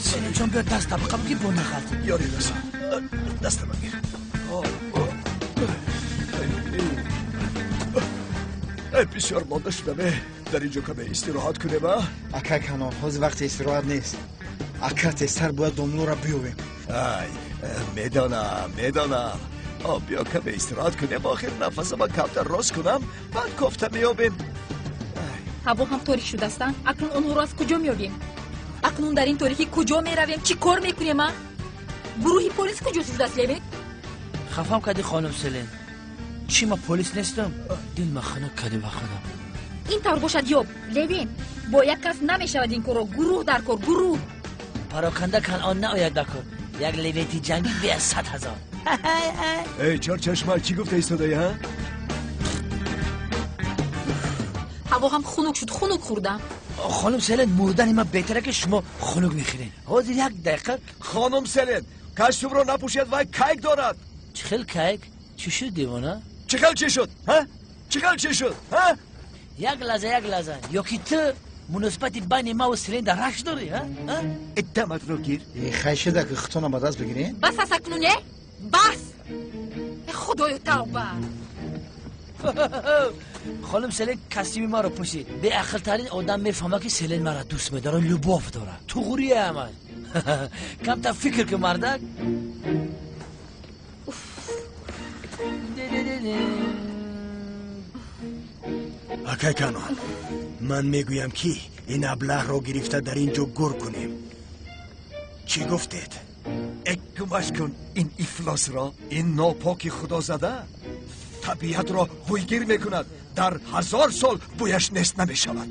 Селимҷон, биё даста бақаб ки бо нағалт.
Ёри расон, дастама гир. Э, бисёр монда шудам. Э, дар инҷо каме истироҳат кунем, а?
Ака Канон, ҳозир вақти истироҳат нест. Ака, тезтар бояд домлоро биёбем.
Ай, медонам, медонам. О, биё каме истироҳат кунем, охир нафасама камтар рост кунам, баъд кофта меёбем.
Ҳаво ҳам торик шудааст, а? Акнун онҳоро аз куҷо меёбем? Акнун дар ин торикӣ куҷо меравем? Чӣ кор мекунем, а? Гурӯҳи полис куҷо шудааст, Левин?
Хафам кардӣ, хонум Селин. Чӣ, ман полис нестам? Дил ма хунук кардӣ ба худо.
Ин тавр бошад, ёб. Левин, бо як кас намешавад ин корро. Гурӯҳ дар кор, гурӯҳ.
Пароканда Канъон наояд ба кор. Як левети ҷангӣ бе аз 100 000.
Эй, чорчашма, чӣ гуфта истодаӣ, ҳа?
Ҳаво ҳам хунук шуд, хунук хӯрдам.
Хонум Селен, мурдани ман беҳтара ки шумо хунук мехӯред. Ҳозир як дақиқа.
Хонум Селен, костюмро напӯшед, вай кайк дорад.
Чӣ хел кайк? Чӣ шуд, девона?
Чӣ хел чӣ шуд, ҳа? Чӣ хел чӣ шуд, ҳа?
Як лаҳза, як лаҳза. Ё ки ту муносибати байни маву Селен дар рашк дорӣ, ҳа?
Даматро гир.
Хай шуда ки хутона ба даст бигирем.
Бас аст акнун, э? Бас! Худоё, тавба!
Хонум Селен костюми маро пӯшид. Беақлтарин одам мефаҳмад, ки Селен маро дӯст медорад, любовь дорад. Туғрия ҳамаш. Камтар фикр кун, мардак.
Акай Канон, ман мегӯям, ки ин аблаҳро гирифта дар ин ҷо гур кунем. Чӣ гуфтед?
Э, гумаш кун ин ифлосро, ин нопоки худозада табиатро бӯйгир мекунад, дар 1000 сол бӯяш нест намешавад.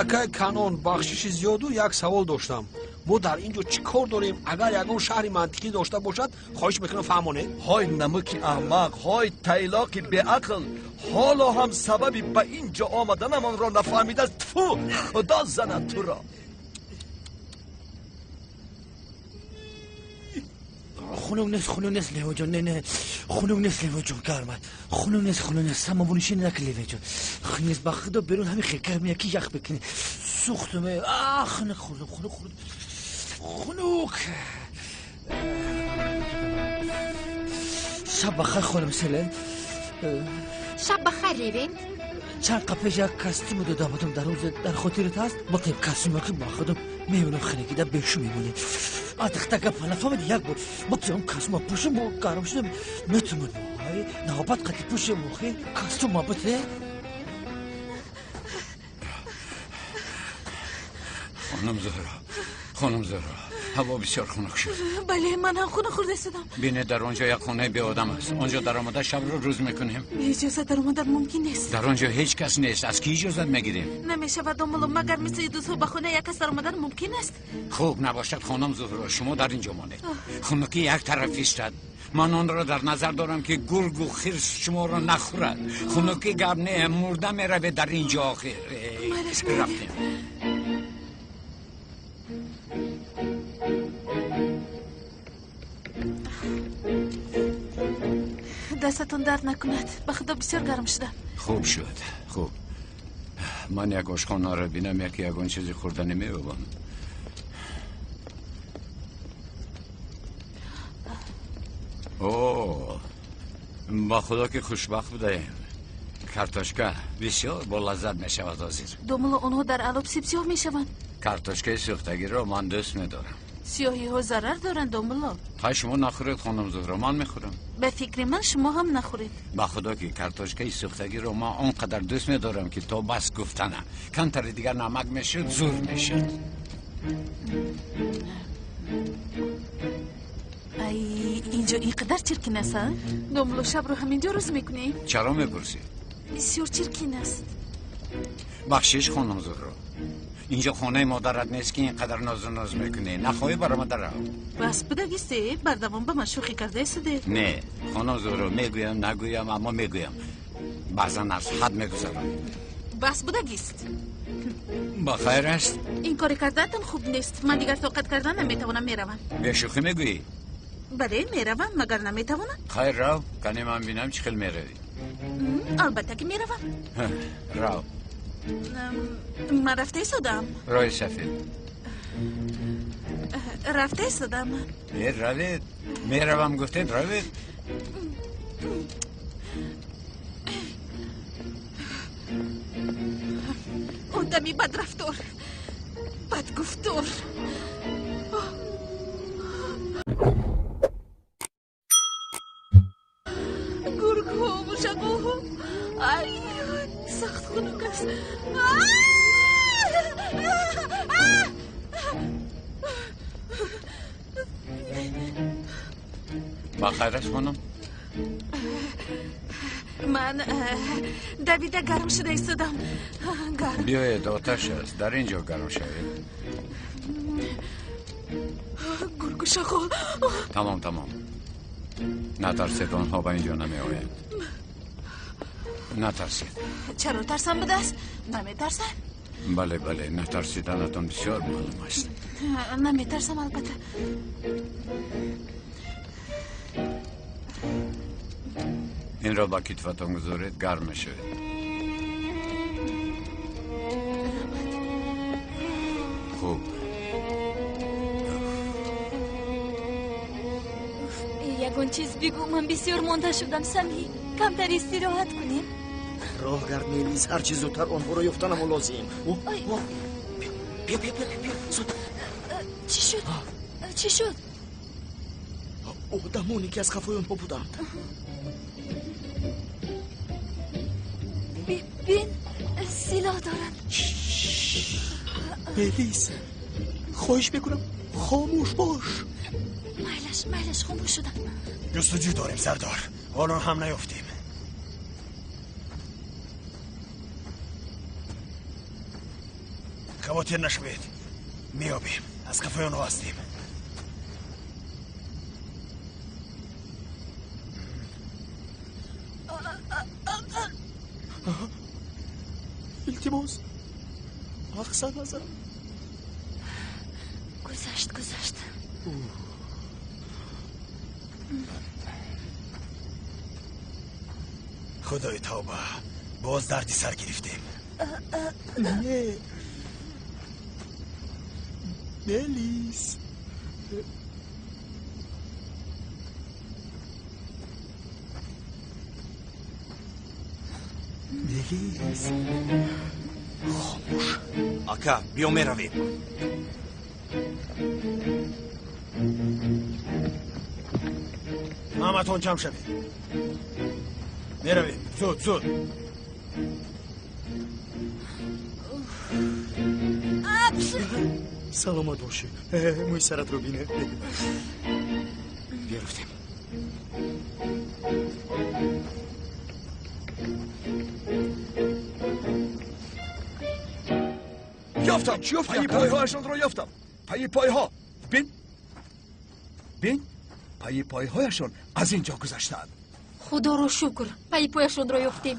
Акай Канон, бахшиши зиёду як савол доштам. Мо дар ин ҷо чӣ кор дорем? Агар ягон шаҳри мантиқӣ дошта бошад, хоҳиш мекунам, фаҳмонед.
Ҳой намуки аҳмақ, ҳой тайлоқи беақл, ҳоло ҳам сабаби ба ин ҷо омаданамонро нафаҳмидааст. Тфу, худо занад туро.
Хунук нест, хунук нест, Левоҷон, не, не, хунук нест, Левоҷон, гармад. Хунук нест, хунук нест, самовонишӣ накун, Левоҷон. Хунук нест, ба худо, берун ҳамин хел гармия, ки ях бикунӣ. Сӯхтум, а, хунук хӯрдум, хунук хӯрдум. Хунук. Шаб бахайр, хонум Селен.
Шаб бахайр, Левент.
Чанд қабл пеш як костюм дода будам, дар рӯз дар хотират ҳаст? Ботем костюме, ки ба худам мемонам, хунукида бешу мемонем. Атихта гапа нафаҳмиди, як бор ботем костюма пӯшем, мо гарм шудем, метумон. Ай, навбат қати пӯшем, охи костюма бите.
Хонум Зуҳро, хонум Зуҳро, ҳаво бисёр хунук шуд.
Бале, ман ҳам хунук хӯрда истодам.
Бинед, дар он ҷо як хонаи беодам аст. Он ҷо даромада шабро рӯз мекунем.
Бе иҷозат даромадан мумкин нест.
Дар он ҷо ҳеҷ кас нест. Аз кӣ иҷозат мегирем?
Намешавад, домулло, магар мисли дӯстҳо ба хонаи як кас даромадан мумкин аст?
Хуб набошад, хонум Зуҳро, шумо дар ин ҷо монед. Хунукӣ як тараф истад. Ман онро дар назар дорам, ки гургу хирс шуморо нахӯрад. Хунукӣ гап не, мурда меравед дар ин ҷо охир. Рафтем.
Дастатон дард накунад, ба худо, бисёр гарм шудам.
Хуб шуд, хуб. Ман як ошхонаро бинам, яке ягон чизи хӯрданӣ меёбам. О, ба худо, ки хушбахт будаем. Картошка бисёр болаззат мешавад ҳозир.
Домулло, онҳо дар алоб сибсиёҳ мешаванд.
Картошкаи сӯхтагиро ман дӯст медорам.
Сиёҳиҳо зарар доранд, домулло.
Хай, шумо нахӯред, хонум Зуҳро, ман мехӯрам.
Ба фикри ман, шумо ҳам нахӯред.
Ба худо, ки картошкаи сӯхтагиро ман он қадар дӯст медорам, ки то бас гуфтана. Камтари дигар намак мешуд, зур мешуд.
Ай, инҷо ин қадар чиркин аст, а? Домулло, шабро ҳаминҷо рӯз мекунем?
Чаро мепурсӣ?
Бисёр чиркин аст.
Бахшиш, хонум Зуҳро, инҷо хонаи модарат нест, ки ин қадар нозу ноз мекунӣ. Нахоҳӣ, баромада рав.
Бас будагисте, бардавом ба ман шӯхӣ кардаистуде.
Не, хонум Зуҳро, мегӯям, нагӯям, аммо мегӯям, баъзан аз ҳад мегузарам.
Бас будагист.
Ба хайр аст.
Ин кори кардаатон хуб нест. Ман дигар тоқат кардан наметавонам, меравам.
Бешӯхӣ мегӯӣ?
Бале, меравам, магар наметавонам?
Хайр, рав, кане ман бинам, чӣ хел меравӣ.
Албатта ки меравам.
Рав.
Ман рафта истодам.
Роҳи сафед.
Рафта истодам.
Э, равед, меравам гуфтед, равед.
Одами бадрафтор, бадгуфтор. Гургҳо, мушакҳо, ай, сахт хунук аст.
Ба хайр аст, хонум?
Ман давида гарм шуда истодам, гарм.
Биёед, оташ аст, дар ин ҷо гарм шавед.
Гургу шағол.
Тамом, тамом, натарсед, онҳо ба ин ҷо намеоянд, натарсед.
Чаро тарсам будааст? Наметарсам.
Бале, бале, натарсиданатон бисёр маълум аст.
Наметарсам, албатта.
Инро ба китфатон гузоред, гарм мешавед. Хуб.
Ягон чиз бигӯ, ман бисёр монда шудам, Сами. Камтар истироҳат кунем.
Роҳ гард, Мелис, ҳарчи зудтар онҳоро ёфтанамо лозим. Биё, биё, биё, биё, зуд.
Чӣ шуд? Чӣ шуд?
Одамоне ки аз қафои онҳо буданд.
Бин, силоҳ доранд.
Мелис, хоҳиш мекунам, хомӯш бош.
Майлаш, майлаш, хомӯш шудам.
Ҷустуҷӯ дорем, сардор, ҳоло ҳам наёфтем. Хавотир нашавед, меёбем, аз қафои онҳо ҳастем.
Илтимос, мақсад назарам.
Гузашт, гузашт.
Худои тавба, боз дарди сар гирифтем.
Не, Мелис. Мелис, хомӯш.
Ака, биё меравем. Ҳаматон ҷамъ шавед, меравем. Зуд, зуд.
Саломат бошӣ. Мӯи саратро бине. Биё, рафтем.
Ёфтам, пайи пойҳояшонро ёфтам. Пайи пойҳо. Бин, бин, пайи пойҳояшон аз ин ҷо гузаштаанд.
Худоро шукр, пайи пояшонро ёфтем.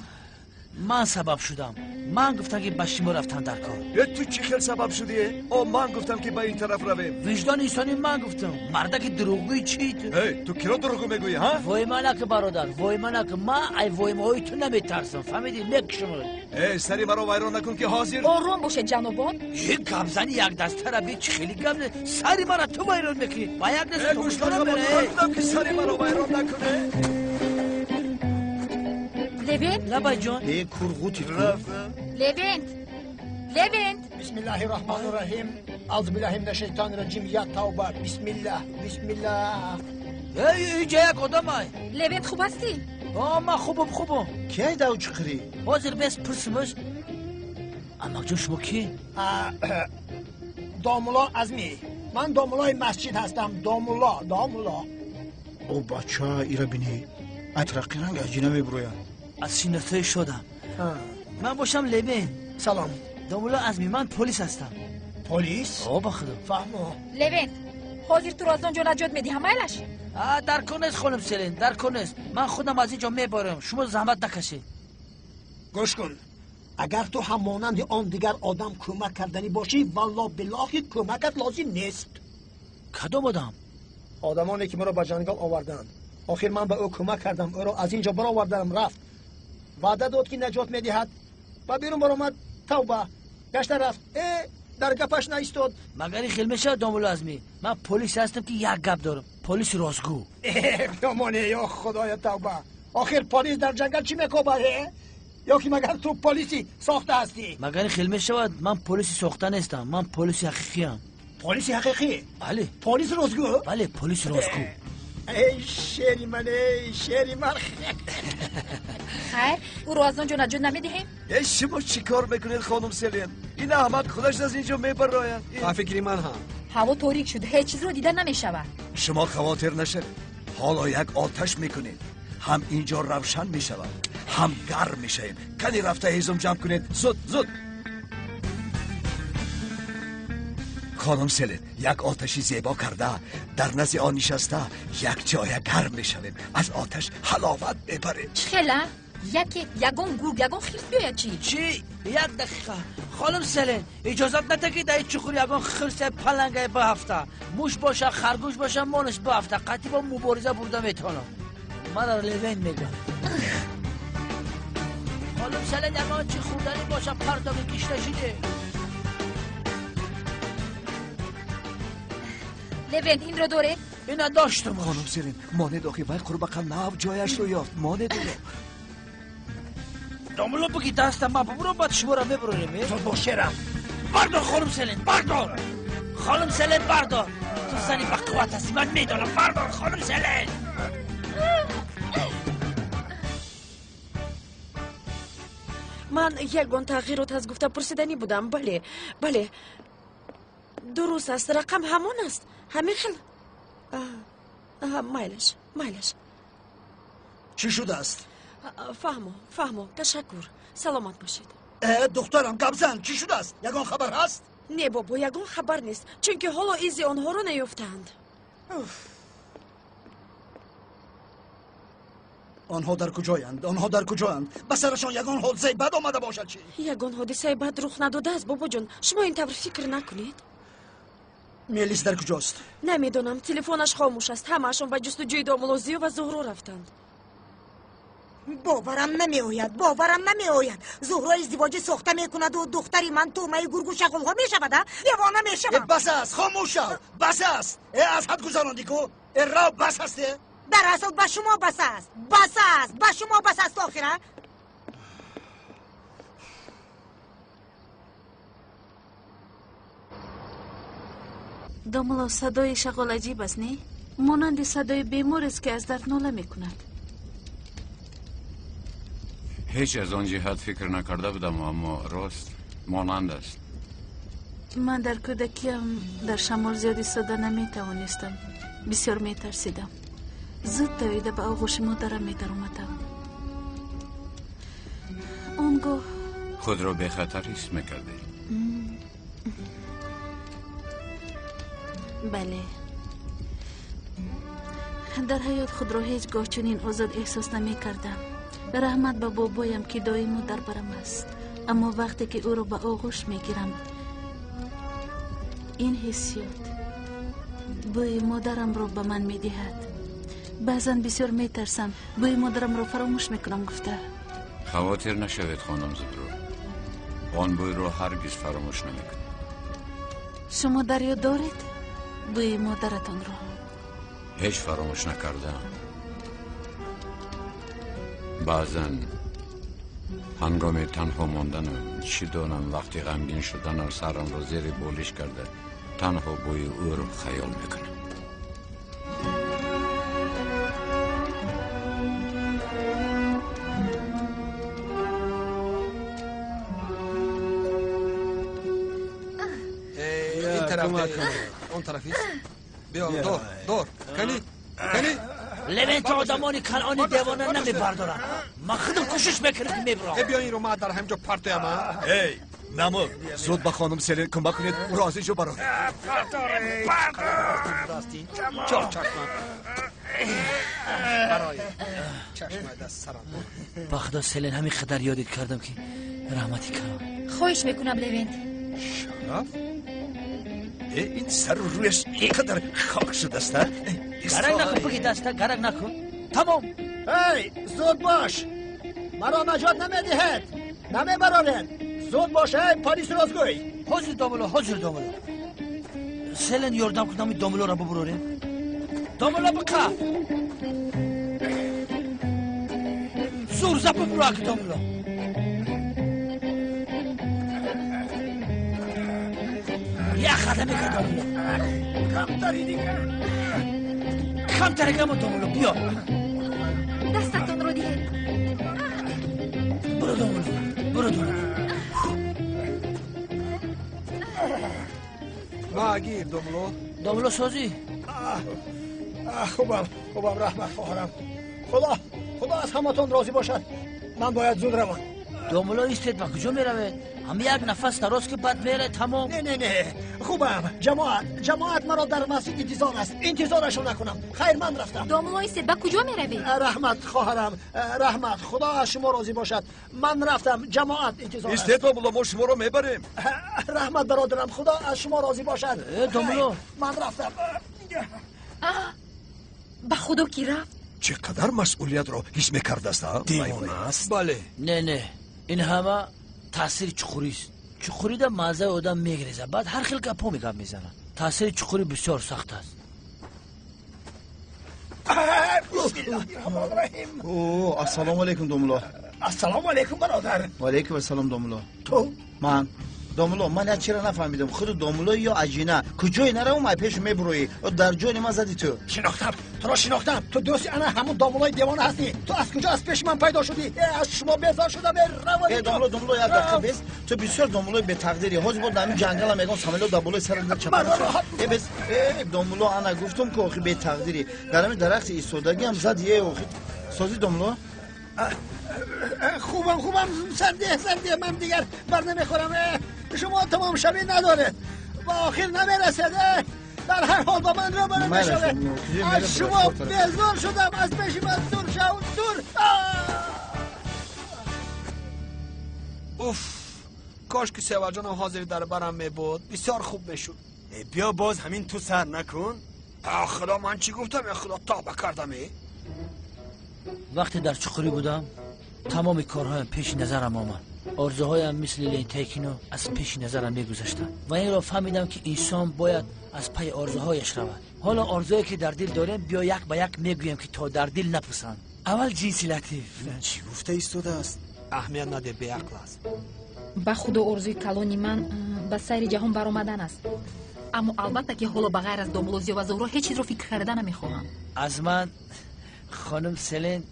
Ман сабаб шудам. Ман гуфтам, ки ба шумо рафтан дар кор.
Ту чӣ хел сабаб шудӣ? О, ман гуфтам, ки ба ин тараф равем.
Виҷдони инсонӣ, ман гуфтам. Мардаки дурӯғгӯи чӣ ту?
Эй, ту киро дурӯғгӯ мегӯӣ, ҳа?
Вой манаки, бародар, вой манаки. Ман ай воймаҳои ту наметарсам, фаҳмидӣ? Мекушам.
Эй, сари маро вайрон накун, ки ҳозир.
Ором бошед, ҷанобон.
Е, гапзани якдастара би, чӣ хели гап? Сари мара ту вайрон мекунӣ. Ба як даст.
Гӯш накун, ки сари маро вайрон накунӣ.
Левент?
Лабай ҷон.
Э, курғути.
Левент! Левент!
Бисмиллаҳи раҳмони раҳим. Аузу биллаҳи мина шайтони раҷим. Я тавба. Бисмиллаҳ, бисмиллаҳ.
Эй, инҷа як одам ай.
Левент, хуб ҳастӣ?
О, ман хубам, хубам.
Ки ай дав чиқирӣ?
Ҳозир бес пурсимаш. Амакҷон, шумо кӣ?
Домулло Азмӣ. Ман домуллои масҷид ҳастам. Домулло, домулло.
О, бача, ира бинӣ. Ай тараққи ранг аҷина мебурояд.
Аз шиносоӣ шудам. Ман бошам Левен.
Салом.
Домулло Азмӣ, ман полис ҳастам.
Полис?
О, ба худо.
Фаҳмо.
Левент, ҳозир туро аз он ҷо наҷот медиҳам, майлаш?
Дар кор нест, хонум Селин, дар кор нест. Ман худам аз ин ҷо мебарам, шумо заҳмат накашед.
Гӯш кун, агар ту ҳам монанди он дигар одам кӯмак карданӣ бошӣ, валло биллоҳи кӯмакат лозим нест.
Кадом одам?
Одамоне ки маро ба ҷангал оварданд. Охир ман ба ӯ кӯмак кардам, ӯро аз ин ҷо баровардам, рафт. Ваъда дод, ки наҷот медиҳад. Ба берун баромад, тавба. Гашта рафт. Э, дар гапаш наистод.
Магар ин хел мешавад, домулло Азмӣ? Ман полис ҳастам, ки як гап дорам. Полиси ростгӯ.
Э, биёмоне, ё худоя тавба. Охир полис дар ҷангал чӣ мекобад, э? Ё ки магар ту полиси сохта ҳастӣ?
Магар ин хел мешавад? Ман полиси сохта нестам, ман полиси ҳақиқиам.
Полиси ҳақиқӣ?
Бале.
Полиси ростгӯ?
Бале, полиси ростгӯ.
Эй, шери ман, эй, шери ман.
Хайр, ӯро аз он ҷо наҷот намедиҳем?
Э, шумо чӣ кор мекунед, хонум Селин? Ин аҳмақ худаш аз ин ҷо мебарояд.
Ба фикри ман ҳам.
Ҳаво торик шуд, ҳеҷ чизро дида намешавад.
Шумо хавотир нашавед. Ҳоло як оташ мекунед. Ҳам ин ҷо равшан мешавад, ҳам гарм мешавем. Кани рафта ҳезум ҷамъ кунед. Зуд, зуд. Хонум Селин, як оташи зебо карда, дар назди он нишаста, як ҷоя гарм мешавем. Аз оташ ҳаловат мебарем.
Чӣ хела? Яке ягон гург, ягон хирс биёяд чӣ?
Чӣ? Як дақиқа. Хонум Селин, иҷозат нада, ки дар чуқур ягон хирсе, палангае баҳафта. Муш боша, харгӯш боша, монаш баҳафта. Қатъи бо мубориза бурда метавонам. Мана Левен мегӯям. Хонум Селин, ягон чӣ хӯрданӣ боша, партоби кишта шиде.
Левент, инро доред?
Ина доштам.
Хонум Селин, монед, охи вай қурбақа нав ҷояшро ёфт. Монед ӯро.
Домулло буги даста ма бубурам, баъд шуморо мебурорем. Зуд бош, шерам. Бардор, хонум Селин, бардор. Хонум Селин, бардор. Ту зани бақувват ҳастӣ, ман медонам. Бардор, хонум Селин.
Ман ягон тағйирот аз гуфта пурсиданӣ будам. Бале, бале, дуруст аст, рақам ҳамон аст, ҳамин хел. Майлаш, майлаш.
Чӣ шудааст?
Фаҳмо, фаҳмо, ташаккур, саломат бошед.
Духтарам, гап зан, чӣ шудааст? Ягон хабар ҳаст?
Не, бобо, ягон хабар нест, чунки ҳоло изи онҳоро наёфтаанд.
Онҳо дар куҷоянд? Онҳо дар куҷоянд? Ба сарашон ягон ҳодисаи бад омада бошад чӣ?
Ягон ҳодисаи бад рух надодааст, бобоҷон, шумо ин тавр фикр накунед.
Мелис дар куҷост?
Намедонам, телефонаш хомӯш аст. Ҳамаашон ба ҷустуҷӯи домулло Зиё ва Зуҳро рафтанд.
Боварам намеояд, боварам намеояд. Зуҳро издивоҷи сохта мекунаду духтари ман тӯъмаи гургу шағолҳо мешавад, а? Девона мешавам.
Бас аст, хомӯш шав, бас аст. Аз ҳад гузарондӣ ку. Рав, бас аст.
Дар асл ба шумо бас аст, бас аст, ба шумо бас аст охира.
Домулло, садои шағол аҷиб аст, не? Монанди садои беморест, ки аз дард нола мекунад.
Ҳеҷ аз он ҷиҳат фикр накарда будам, аммо рост монанд аст.
Ман дар кӯдакиам дар шамол зиёд истода наметавонистам, бисёр метарсидам. Зуд давида ба оғӯши модарам медаромадам. Он гоҳ
худро бехатар ҳис мекардед?
Бале, дар ҳаёт худро ҳеҷ гоҳ чунин озод эҳсос намекардам. Раҳмат ба бобоям, ки доимо дар барам аст, аммо вақте ки ӯро ба оғӯш мегирам, ин ҳиссиёт бӯи модарамро ба ман медиҳад. Баъзан бисёр метарсам, бӯи модарамро фаромӯш мекунам гуфта.
Хавотир нашавед, хонум Зуҳро, он бӯйро ҳаргиз фаромӯш намекунед.
Шумо дар ёд доред бӯи модаратонро?
Ҳеҷ фаромӯш накардаам. Баъзан ҳангоми танҳо монданам, чӣ донам, вақти ғамгин шуданам, сарамро зери болиш карда танҳо бӯи ӯро хаёл мекунам.
Ин тараф, он тарафист. Биё, дор, дор, кани, кани.
Левент, одамони канъони девона намебардоранд. Ман худам кӯшиш мекунам, ки мебурам.
Биё, инро ман дар ҳамин ҷо партоям.
Эй, намуд, зуд ба хонум Селин кӯмак кунед, ӯро аз ин ҷо бароред.
Чор чашма барои чашма даст сарам.
Ба худо, Селин, ҳамин қадар ёдит кардам, ки раҳмати калон.
Хоҳиш мекунам, Левент.
Шараф, ин сару рӯяш ин қадар хок шудааст.
Гарак накун, буги даста, гарак накун, тамом.
Эй, зуд бош, маро наҷот намедиҳед, намебароред. Зуд бош, эй полис ростгӯй.
Ҳозир, домулло, ҳозир, домулло. Селен, ёрдам кунам, ин домуллоро бубурорем. Домулло, биқа, зур за бубурак, домулло. Як қадам мекард, домулло.
Камтари дигар.
Камтаре камо, домулло, биё.
Дастатонро диҳед.
Буро, домулло, буро, домулло.
Ма гир, домулло.
Домулло, созӣ?
Хубам, хубам, раҳмат, хоҳарам. Худо, худо аз ҳаматон розӣ бошад. Ман бояд зуд равам.
Домулло, истед, ба куҷо меравед? Ҳам як нафас дароз ки баъд мере, тамом.
Не, не, не, хубам. Ҷамоат, ҷамоат маро дар масҷид интизор аст, интизорашон накунам. Хайр, ман рафтам.
Домулло, истед, ба куҷо меравед?
Раҳмат, хоҳарам, раҳмат, худо аз шумо розӣ бошад. Ман рафтам, ҷамоат интизор аст.
Истед, домулло, мо шуморо мебарем.
Раҳмат, бародарам, худо аз шумо розӣ бошад.
Домулло,
ман рафтам.
Ба худо ки рафт.
Чӣ қадар масъулиятро ҳис мекардааст.
Девона аст.
Бале.
Не, не, ин ҳама таъсири чуқурист. Чуқурида маззаи одам мегрезад, баъд ҳар хел гапҳо мегап мезанад. Таъсири чуқурӣ бисёр сахт аст.
Бисмиллаҳи раҳмони раҳим.
О, ассалому алайкум, домулло.
Ассалому алайкум бародар.
Ва алайкум ассалом домулло.
Ту?
Ман. Домулло, ман як чиро нафаҳмидам. Худу домулло ё аҷина? Куҷое наравам, ай пешу мебуроӣ. Дар ҷони ман зади ту.
Шинохтам, туро шинохтам. Ту дӯсти ана ҳамун домуллои девона ҳастӣ. Ту аз куҷо аз пеши ман пайдо шудӣ? Аз шумо безор шудам.
Равам. Домулло, домулло, як дақиқа бес. Ту бисёр домуллои бетақдирӣ. Ҳозир бо дар ҳамин ҷангалам ягон самолёт дар болои сарат чапа. Бес. Домулло, ана гуфтум ки охи бетақдирӣ. Дар ҳамин дарахти истодагиам зади. Охи созӣ домулло?
Хубам, хубам, сардия, сардия, ман дигар бар намехӯрам. Шумо тамом шавӣ надоред ва охир намерасед. Дар ҳар ҳол ба ман рӯбарӯ мешавед. Аз шумо безор шудам, аз пеши ман дур шав, дур.
Уф, кош ки севаҷонам ҳозир дар барам мебуд, бисёр хуб мешуд.
Биё боз ҳамин ту сар накун.
Худо, ман чӣ гуфтам? Худо, тавба кардам.
Вақте дар чуқурӣ будам, тамоми корҳоям пеши назарам омад. Орзуҳоям мисли лентаи кино аз пеши назарам мегузаштанд ва инро фаҳмидам, ки инсон бояд аз пайи орзуҳояш равад. Ҳоло орзуе ки дар дил дорем, биё як ба як мегӯем, ки то дар дил напусанд. Аввал ҷинси латиф.
Чӣ гуфта истодааст?
Аҳамият наде, беақл аст.
Ба худо, орзуи калони ман ба сайри ҷаҳон баромадан аст. Аммо албатта ки ҳоло ба ғайр аз домулло Зиё ва Зуҳро ҳеҷ чизро фикр карда намехоҳам.
Аз ман хонум Селен,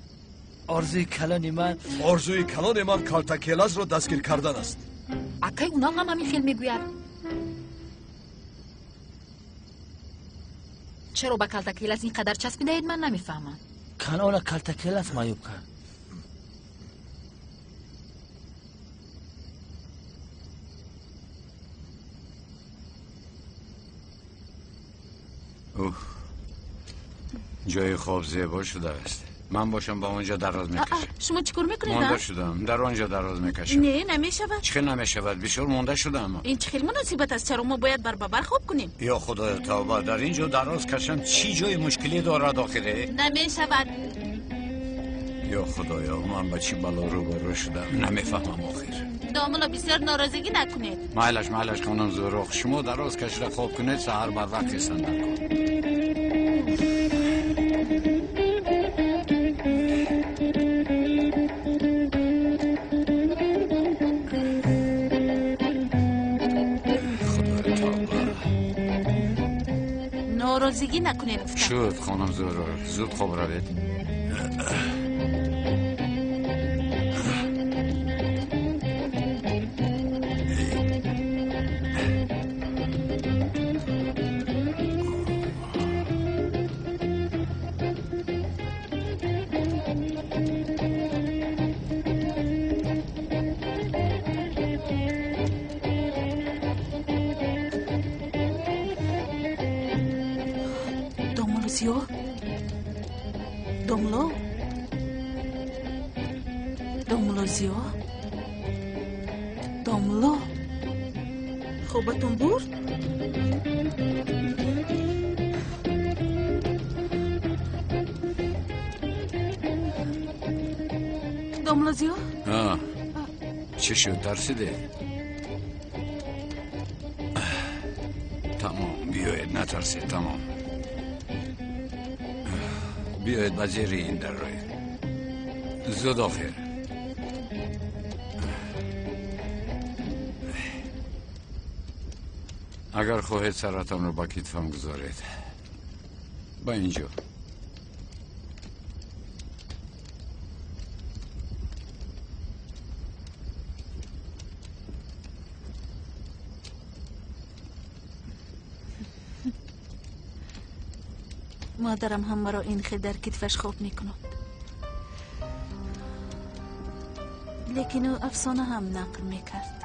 орзуи калони ман,
орзуи калони ман калтакелазро дастгир кардан аст.
Акай унал ҳам ҳамин хел мегӯяд. Чаро ба калтакелаз ин қадар часпидаед, ман намефаҳмам.
Канона калтакелаз маъюб кард.
Уф, ҷои хоб зебо шудааст. Ман бошам ба он ҷо дароз мекашам.
Шумо чӣ кор мекунед?
Монда шудам, дар он ҷо дароз мекашам.
Не, намешавад.
Чӣ хел намешавад? Бисёр монда шудам.
Ин чӣ хел муносибат аст? Чаро мо бояд бар ба бар хоб кунем?
Ё худоё, тавба, дар ин ҷо дароз кашам чӣ ҷои мушкилӣ дорад охире?
Намешавад.
Ё худоё, ман ба чӣ бало рӯбарӯ шудам, намефаҳмам охир.
Домулло, бисёр норозигӣ накунед.
Майлаш, майлаш, хонум Зуҳро, шумо дароз кашида хоб кунед, саҳар барвақт хестан дар кор.
Норозигӣ накунед гуфтам.
Шуд, хонум Зуҳро, зуд хоб равед.
Домулло, домулло Зиё, домулло, хобатон бурд? Домулло Зиё?
Чӣ шуд, тарсидед? Тамом, биёед, натарсед, тамом. Биёед ба зери ин дарроед. Зуд охир. Агар хоҳед саратонро ба китфам гузоред. Ба ин ҷо.
Модарам ҳам маро ин хел дар китфаш хоб мекунад. Лекин ӯ афсона ҳам нақл мекард.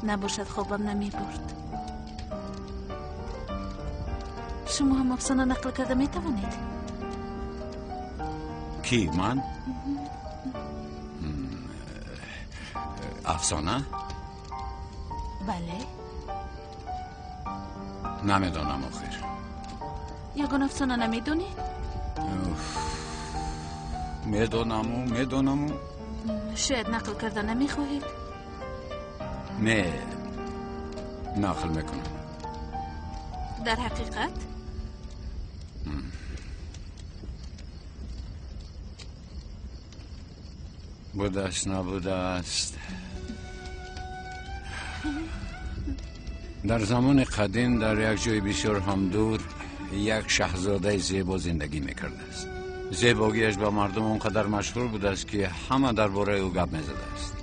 Набошад хобам намебурд. Шумо ҳам афсона нақл карда метавонед?
Ки, ман? Афсона?
Бале.
Намедонам охир.
Ягон афсона намедонед?
Медонаму, медонаму.
Шояд нақл карда намехоҳед?
Не, нақл мекунам.
Дар ҳақиқат?
Будааст, набудааст. Дар замони қадим дар як ҷои бисёр ҳам дур як шаҳзодаи зебо зиндагӣ мекардааст. Зебогиаш ба мардум он қадар машҳур будааст, ки ҳама дар бораи ӯ гап мезадааст.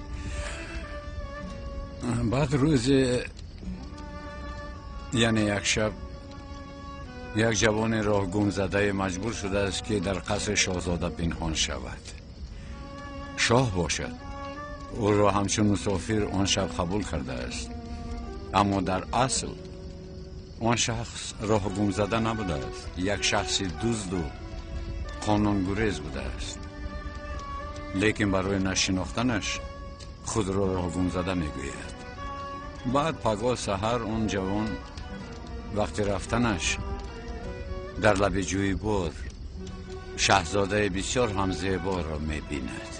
Баъд рӯзе, яъне як шаб, як ҷавони роҳгумзадае маҷбур шудааст, ки дар қасри шоҳзода пинҳон шавад. Шоҳ бошад ӯро ҳамчун мусофир он шаб қабул кардааст, аммо дар асл он шахс роҳгумзада набудааст, як шахси дузду қонунгурез будааст. Лекин барои нашинохтанаш худро роҳгумзада мегӯяд. Баъд пагоҳ саҳар он ҷавон вақти рафтанаш дар лаби ҷӯйбор шаҳзодаи бисёр ҳам зеборо мебинад.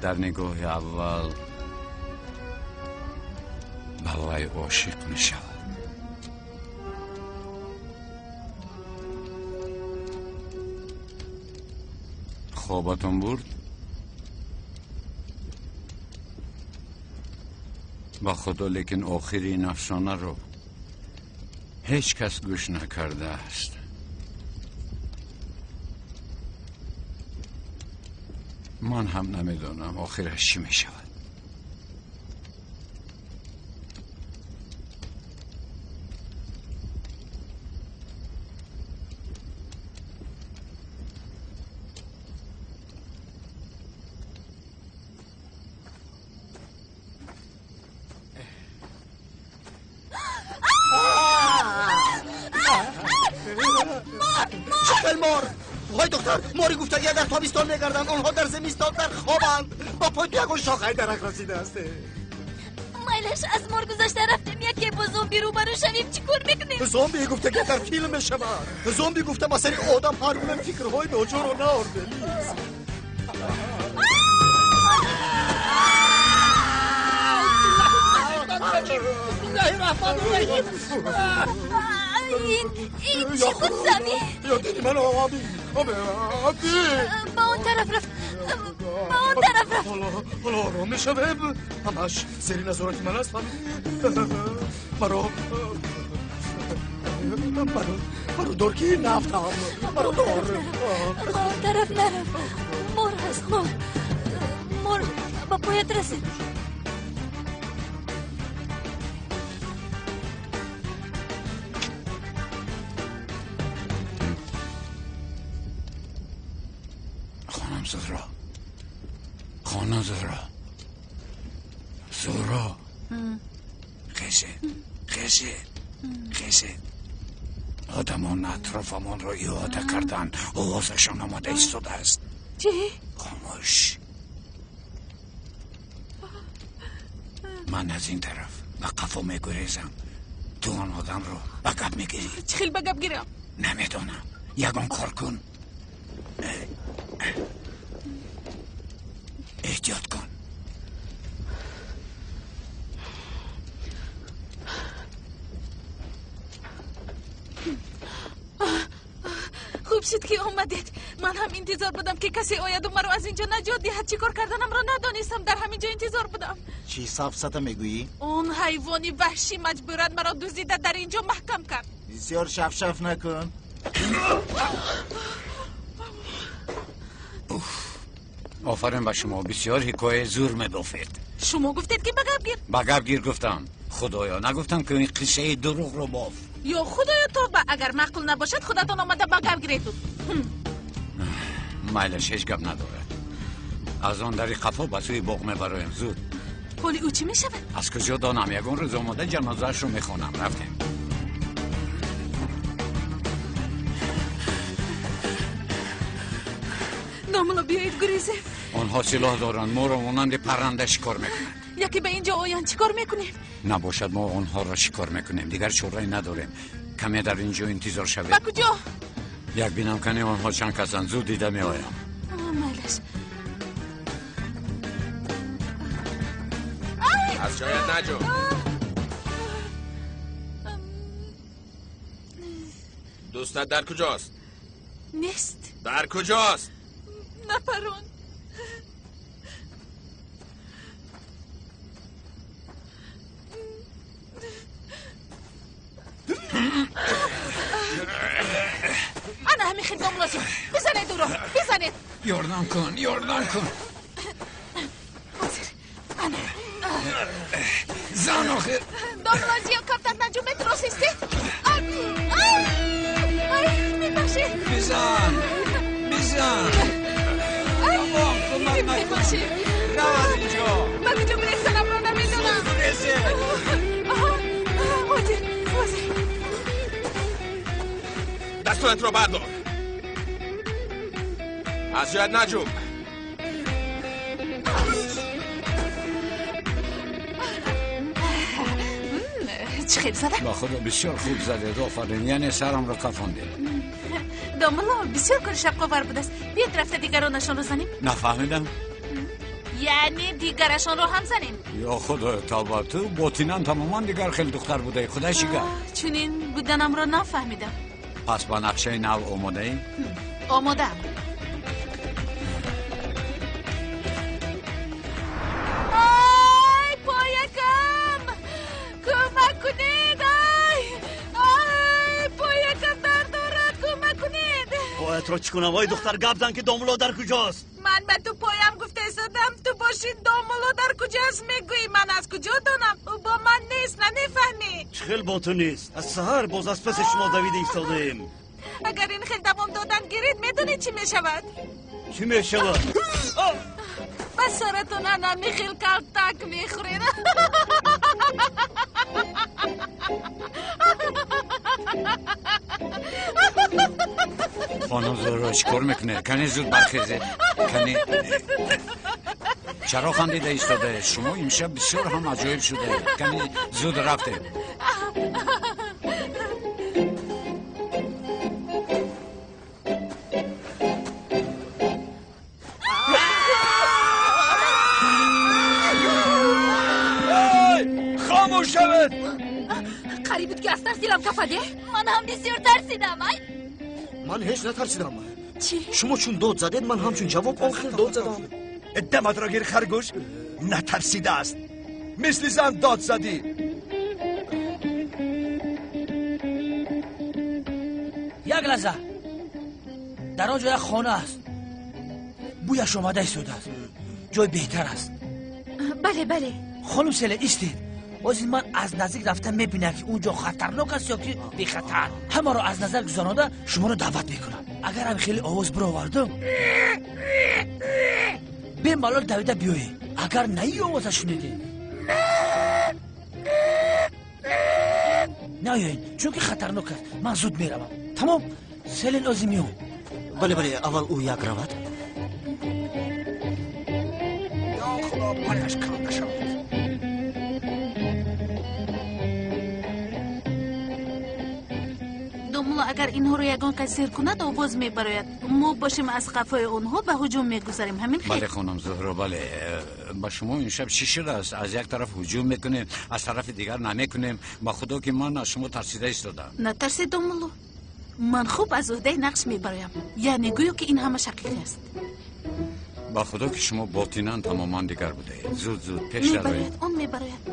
Дар нигоҳи аввал ба вай ошиқ мешавад. Хобатон бурд? Ба худо, лекин охири ин афсонаро ҳеҷ кас гӯш накардааст. Ман ҳам намедонам охираш чӣ мешавад.
Мори гуфтагия дар тобистон мегарданд, онҳо дар зимистон дар хобанд. Ба пой ту ягон шохаи дарахт расидааст.
Майлаш, аз мор гузашта рафтем, яке бо зомби рӯбарӯ шавем, чӣ кор мекунем?
Зомби гуфтагия дар филм мешавад. Зомби гуфта ба сари одам ҳар гуна фикрҳои ноҷорро наорде.
Ин чӣ буд, Сами?
Ё диди ман оби оби
ба он тараф рафт, ба он тараф рафт.
Ҳоло ором мешавем, ҳамаш зери назорати ман аст, фаҳмидӣ? Маро маро дор, ки нафтам, маро дор.
Ба он тараф нарафт, мор ҳаст, мор, мор ба поят расид.
Зуҳро, хонум Зуҳро, Зуҳро, хезед, хезед, хезед. Одамон атрофамонро иҳота карданд, овозашон омода истодааст.
Чӣ?
Хомӯш. Ман аз ин тараф ба қафо мегурезам, ту он одамро ба гап мегирӣ.
Чӣ хел ба гап гирам?
Намедонам, ягон кор кун. Эҳтиёт кун.
Хуб шуд, ки омадед. Ман ҳам интизор будам, ки касе ояду маро аз инҷо наҷот диҳад. Чӣ кор карданамро надонистам, дар ҳамин ҷо интизор будам.
Чӣ сафсата мегӯӣ?
Он ҳайвони ваҳшӣ маҷбуран маро дуздида дар инҷо маҳкам кард.
Бисёр шафшаф накун.
Офарин ба шумо, бисёр ҳикояи зур мебофед.
Шумо гуфтед, ки ба гап гир.
Ба гап гир гуфтам. Худоё, нагуфтам, ки ин қиссаи дурӯғро боф.
Ё худоё, тоба, агар маъқул набошад, худатон омада ба гап гиред.
Майлаш, ҳеҷ гап надорад. Аз он дари қафо ба сӯи боғ мебароем, зуд.
Ҳоли ӯ чӣ мешавад?
Аз куҷо донам, ягон рӯз омода ҷанозаашро мехонам. Рафтем.
Домулло, биёед гурезем.
Онҳо силоҳ доранд, моро монанди парранда шикор мекунанд.
Яке ба инҷо оянд, чӣ кор мекунем?
Набошад, мо онҳоро шикор мекунем, дигар чорае надорем. Каме дар инҷо интизор шавед.
Ба куҷо?
Як бинам, кане онҳо чанд касанд, зуд дида меоям.
Майлаш.
Аз ҷоят наҷо. Дӯстат дар куҷост?
Нест.
Дар куҷост?
Напарон. Ана ҳамин хел домлозӣ. Бизанед ӯро, бизанед.
Ёрдам кун, ёрдам кун.
Ҳозир. Ана.
Зан охир.
Домлозиё камтар наҷумед, рост истед. Ай, ай, мебахшед.
Бизан, бизан. Тамом, кӯмак накун.
Мебахшед.
Рав аз инҷо.
Ба куҷо бирезанамро намедонам.
Зуд гурезед.
Ҳозир, ҳозир.
Дастонатро бардор. Аз ҷоят наҷумб.
Чӣ хел задам?
Ба худо бисёр хуб задед, офарин. Яъне сарамро кафондед.
Домулло, бисёр кори шавқовар будааст. Биёед рафта дигаронашонро занем.
Нафаҳмидам.
Яъне дигарашонро ҳам занем.
Ё худоё, тавба, ту ботинан тамоман дигар хел духтар будаӣ. Худо чӣ гап?
Чунин буданамро нафаҳмидам.
Пас ба нақшаи нав омодаӣ?
Омодаам. Ай, поякам! Кӯмак кунед! Ай! Ай, поякам дард дорад! Кӯмак кунед!
Поятро чӣ кунам? Ой духтар, гап зан ки домулло дар куҷост?
Ман ба ту поям гуфта истодам, ту боши домулло дар куҷост мегӯӣ. Ман аз куҷо донам? Ӯ бо ман нест, намефаҳмӣ.
Чӣ хел бо ту нест? Аз саҳар боз аз паси шумо давида истодаем.
Агар ин хел давом додан гиред, медонед чӣ мешавад?
Чӣ мешавад?
Ба саратон анами хел калтак мехӯред.
Хонум Зуҳро, чӣ кор мекунед? Кане зуд бархезед. Кане чаро хандида истодаед? Шумо имшаб бисёр ҳам аҷоиб шудаед. Кане зуд рафтед.
Хомӯш шавед!
Қариб буд ки аз тарс дилам кафаде.
Ман ҳам бисёр тарсидам. Ай,
ман ҳеҷ натарсидам.
Чӣ?
Шумо чун дод задед, ман ҳамчун ҷавоб он хел дод задам.
Даматро гир, харгӯш. Натарсидааст. Мисли зан дод задӣ.
Як лаҳза. Дар он ҷо як хона аст. Бӯяш омада истодааст. Ҷой беҳтар аст.
Бале, бале.
Хонум Селин, истед. Ҳозир ман аз наздик рафта мебинам, ки он ҷо хатарнок аст ё ки бехатар. Ҳамаро аз назар гузаронда шуморо даъват мекунам. Агар ҳам хеле овоз бировардам, бемалол давида биёед. Агар на ин овоза шунидед, наёед, чунки хатарнок аст. Ман зуд меравам. Тамом, Селин озӣ меом.
Бале, бале, аввал ӯ як равад.
Ё худо, пояш канда шавад.
Домулло, агар инҳоро ягон кас сер кунад, овоз мебарояд. Мо бошем аз қафои онҳо ба ҳуҷум мегузарем. Ҳамин хел?
Бале, хонум Зуҳро, бале. Ба шумо имшаб чӣ шудааст? Аз як тараф ҳуҷум мекунем, аз тарафи дигар намекунем. Ба худо ки ман аз шумо тарсида истодам.
Натарсед, домулло. Ман хуб аз уҳдаи нақш мебароям. Яъне гӯё ки ин ҳамаш ҳақиқӣ аст.
Ба худо ки шумо ботинан тамоман дигар будаед. Зуд зуд пеш дароед.
Мебарояд, он мебарояд.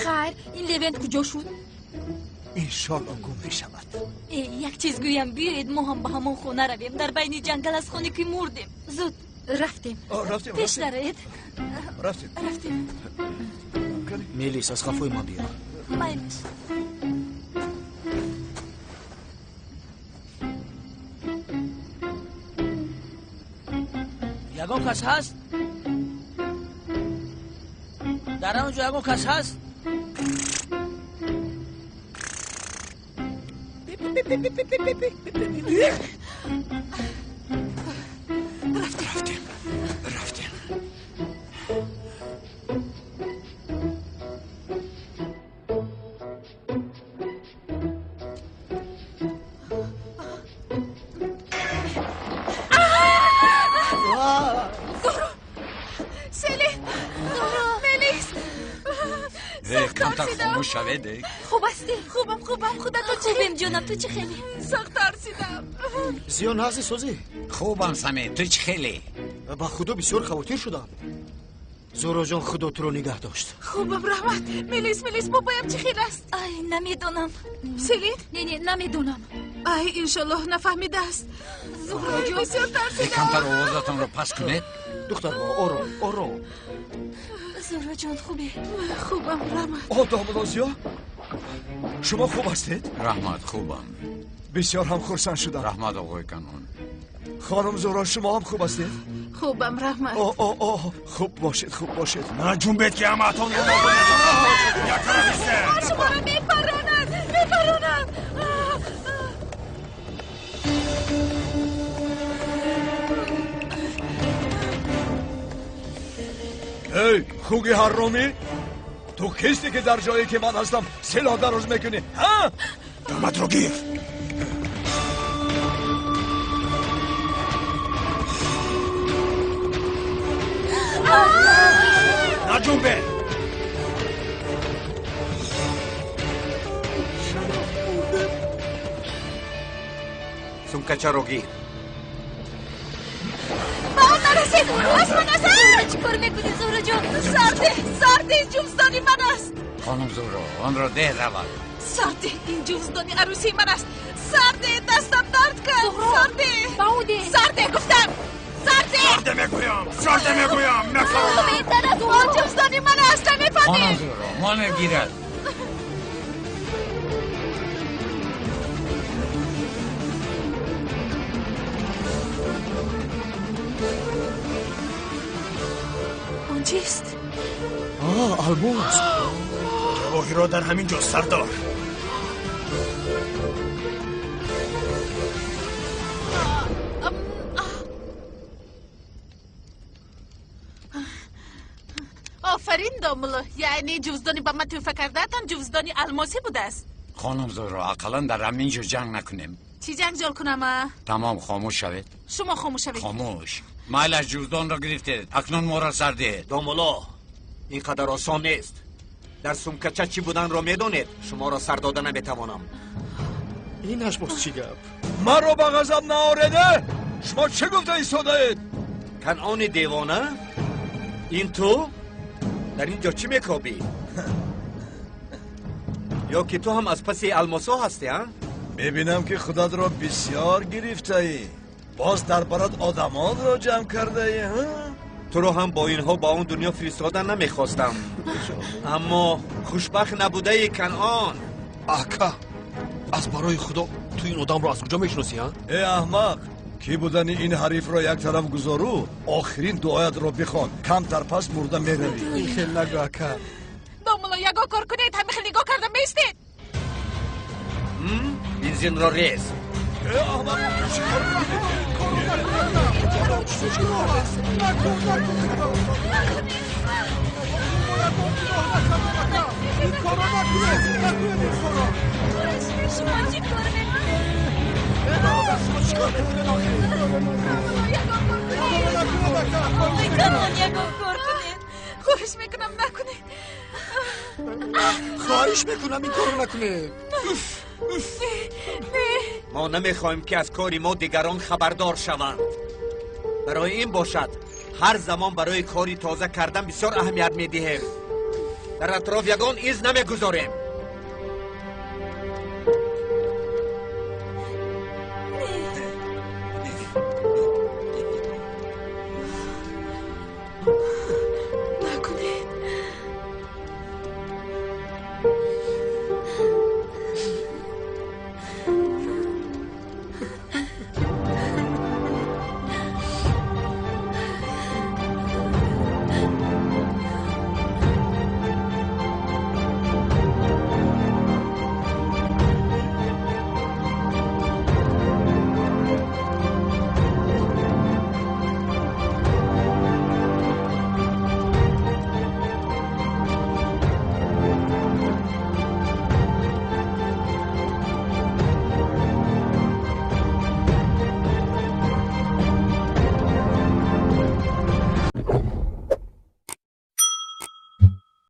Хайр, ин Левент куҷо шуд?
Иншолло гум мешавад.
Э, як чиз гӯям, биёед мо ҳам ба ҳамон хона равем. Дар байни ҷангал аз хоне ки мурдем. Зуд
рафтем.
Рафтем.
Пеш нароед.
Рафтем.
Рафтем.
Мелис, аз қафои ман биё.
Майлиш.
Ягон кас ҳаст? Дар он ҷо ягон кас ҳаст?
Рафтем, рафтем.
Зуҳро! Селин!
Камтар хомӯш шавед.
Хуб ҳастӣ?
Хубам, хубам. Худо, ту чӣ?
Хубем ҷонам, ту чӣ хеле?
Сахт тарсидам.
Зиён ҳасти созӣ?
Хубам Самир, ту чӣ хеле?
Ба худо бисёр хавотир шудам. Зуҳроҷон, худо туро нигаҳ дошт.
Хубам, раҳмат. Мелис, Мелис, бобоям чӣ хел аст?
Ай, намедонам.
Селин?
Не, не, намедонам.
Ай, иншоллоҳ нафаҳмидааст. Зуҳроҷон, бисёр тарсидам.
Камтар овозатонро паст кунед.
Духтарҳо, ором, ором.
Зуҳроҷон, хубе?
Хубам, раҳмат.
О, домулозиё, шумо хуб ҳастед?
Раҳмат, хубам.
Бисёр ҳам хурсанд шудам.
Раҳмат, оғои Канон.
Хонум Зуҳро, шумо ҳам хуб ҳастед?
Хубам, раҳмат.
О, о, о, хуб бошед, хуб бошед.
Наҷунбед ки ҳамаатонро нобуд мекунам. Як тараф истед.
Шуморо мепаронад, мепаронад.
Эй, хуги ҳаромӣ, ту кисти ки дар ҷое ки ман ҳастам силоҳ дароз мекунӣ, ҳа?
Даматро гир. Наҷунбе!
Сумкачаро гир.
Ба он нарасед! Аз ман аст!
Чӣ кор мекунӣ, Зуҳроҷон?
Сарде, сарде, ҷуздони ман аст.
Хонум Зуҳро, онро деҳ равад.
Сарде, ин ҷуздони арӯсии ман аст. Сарде, дастам дард кард. Сарде!
Ба ӯ деҳ.
Сарде, гуфтам! Сарде!
Сарде мегӯям! Сарде мегӯям! Мефаҳмам!
Беҳтар аст, он ҷуздони ман аст, намефаҳмӣ?
Хонум Зуҳро, моне гирад.
Он чист?
Алмос.
Ҷавоҳиро дар ҳамин ҷо, сардор.
Офарин, домулло. Яъне ҷуздони ба ман тӯҳфа кардаатон ҷуздони алмосӣ будааст.
Хонум Зуҳро, ақаллан дар ҳамин ҷо ҷанг накунем.
Чӣ ҷанг ҷол кунам, а?
Тамом, хомӯш шавед.
Шумо хомӯш шавед.
Хомӯш. Майлаш, ҷуздонро гирифтед, акнун моро сар диҳед.
Домулло, ин қадар осон нест. Дар сумкача чӣ буданро медонед? Шуморо сар дода наметавонам.
Инаш боз чӣ гап?
Маро ба ғазаб наореде? Шумо чӣ гуфта истодаед?
Канъони девона? Ин ту? Дар ин ҷо чӣ мекобӣ? Ё ки ту ҳам аз паси алмосҳо ҳастӣ, а?
Мебинам ки худатро бисёр гирифтаӣ. Боз дар барат одамонро ҷамъ кардаӣ, ҳа?
Туро ҳам бо инҳо ба он дунё фиристодан намехостам. Аммо хушбахт набудаи, Канъон.
Ака, аз барои худо, ту ин одамро аз куҷо мешиносӣ, а?
Э, аҳмақ, кӣ будани ин ҳарифро як тараф гузору, охирин дуоятро бихон. Камтар пас мурда меравӣ.
Ин хел нагӯ, ака.
Домулло, ягон кор кунед, ҳамин хел нигоҳ карда меистед.
Бензинро рез.
Э, аҳмақ, чӣ кор мекунӣ?
Шумо чӣ кор мекунед? Камон, ягон кор кунед.
Хоҳиш мекунам, накунед.
Хоҳиш мекунам, ин корро накунед.
Мо намехоҳем ки аз кори мо дигарон хабардор шаванд. Барои ин бошад, ҳар замон барои кори тоза кардан бисёр аҳамият медиҳем. Дар атроф ягон из намегузорем.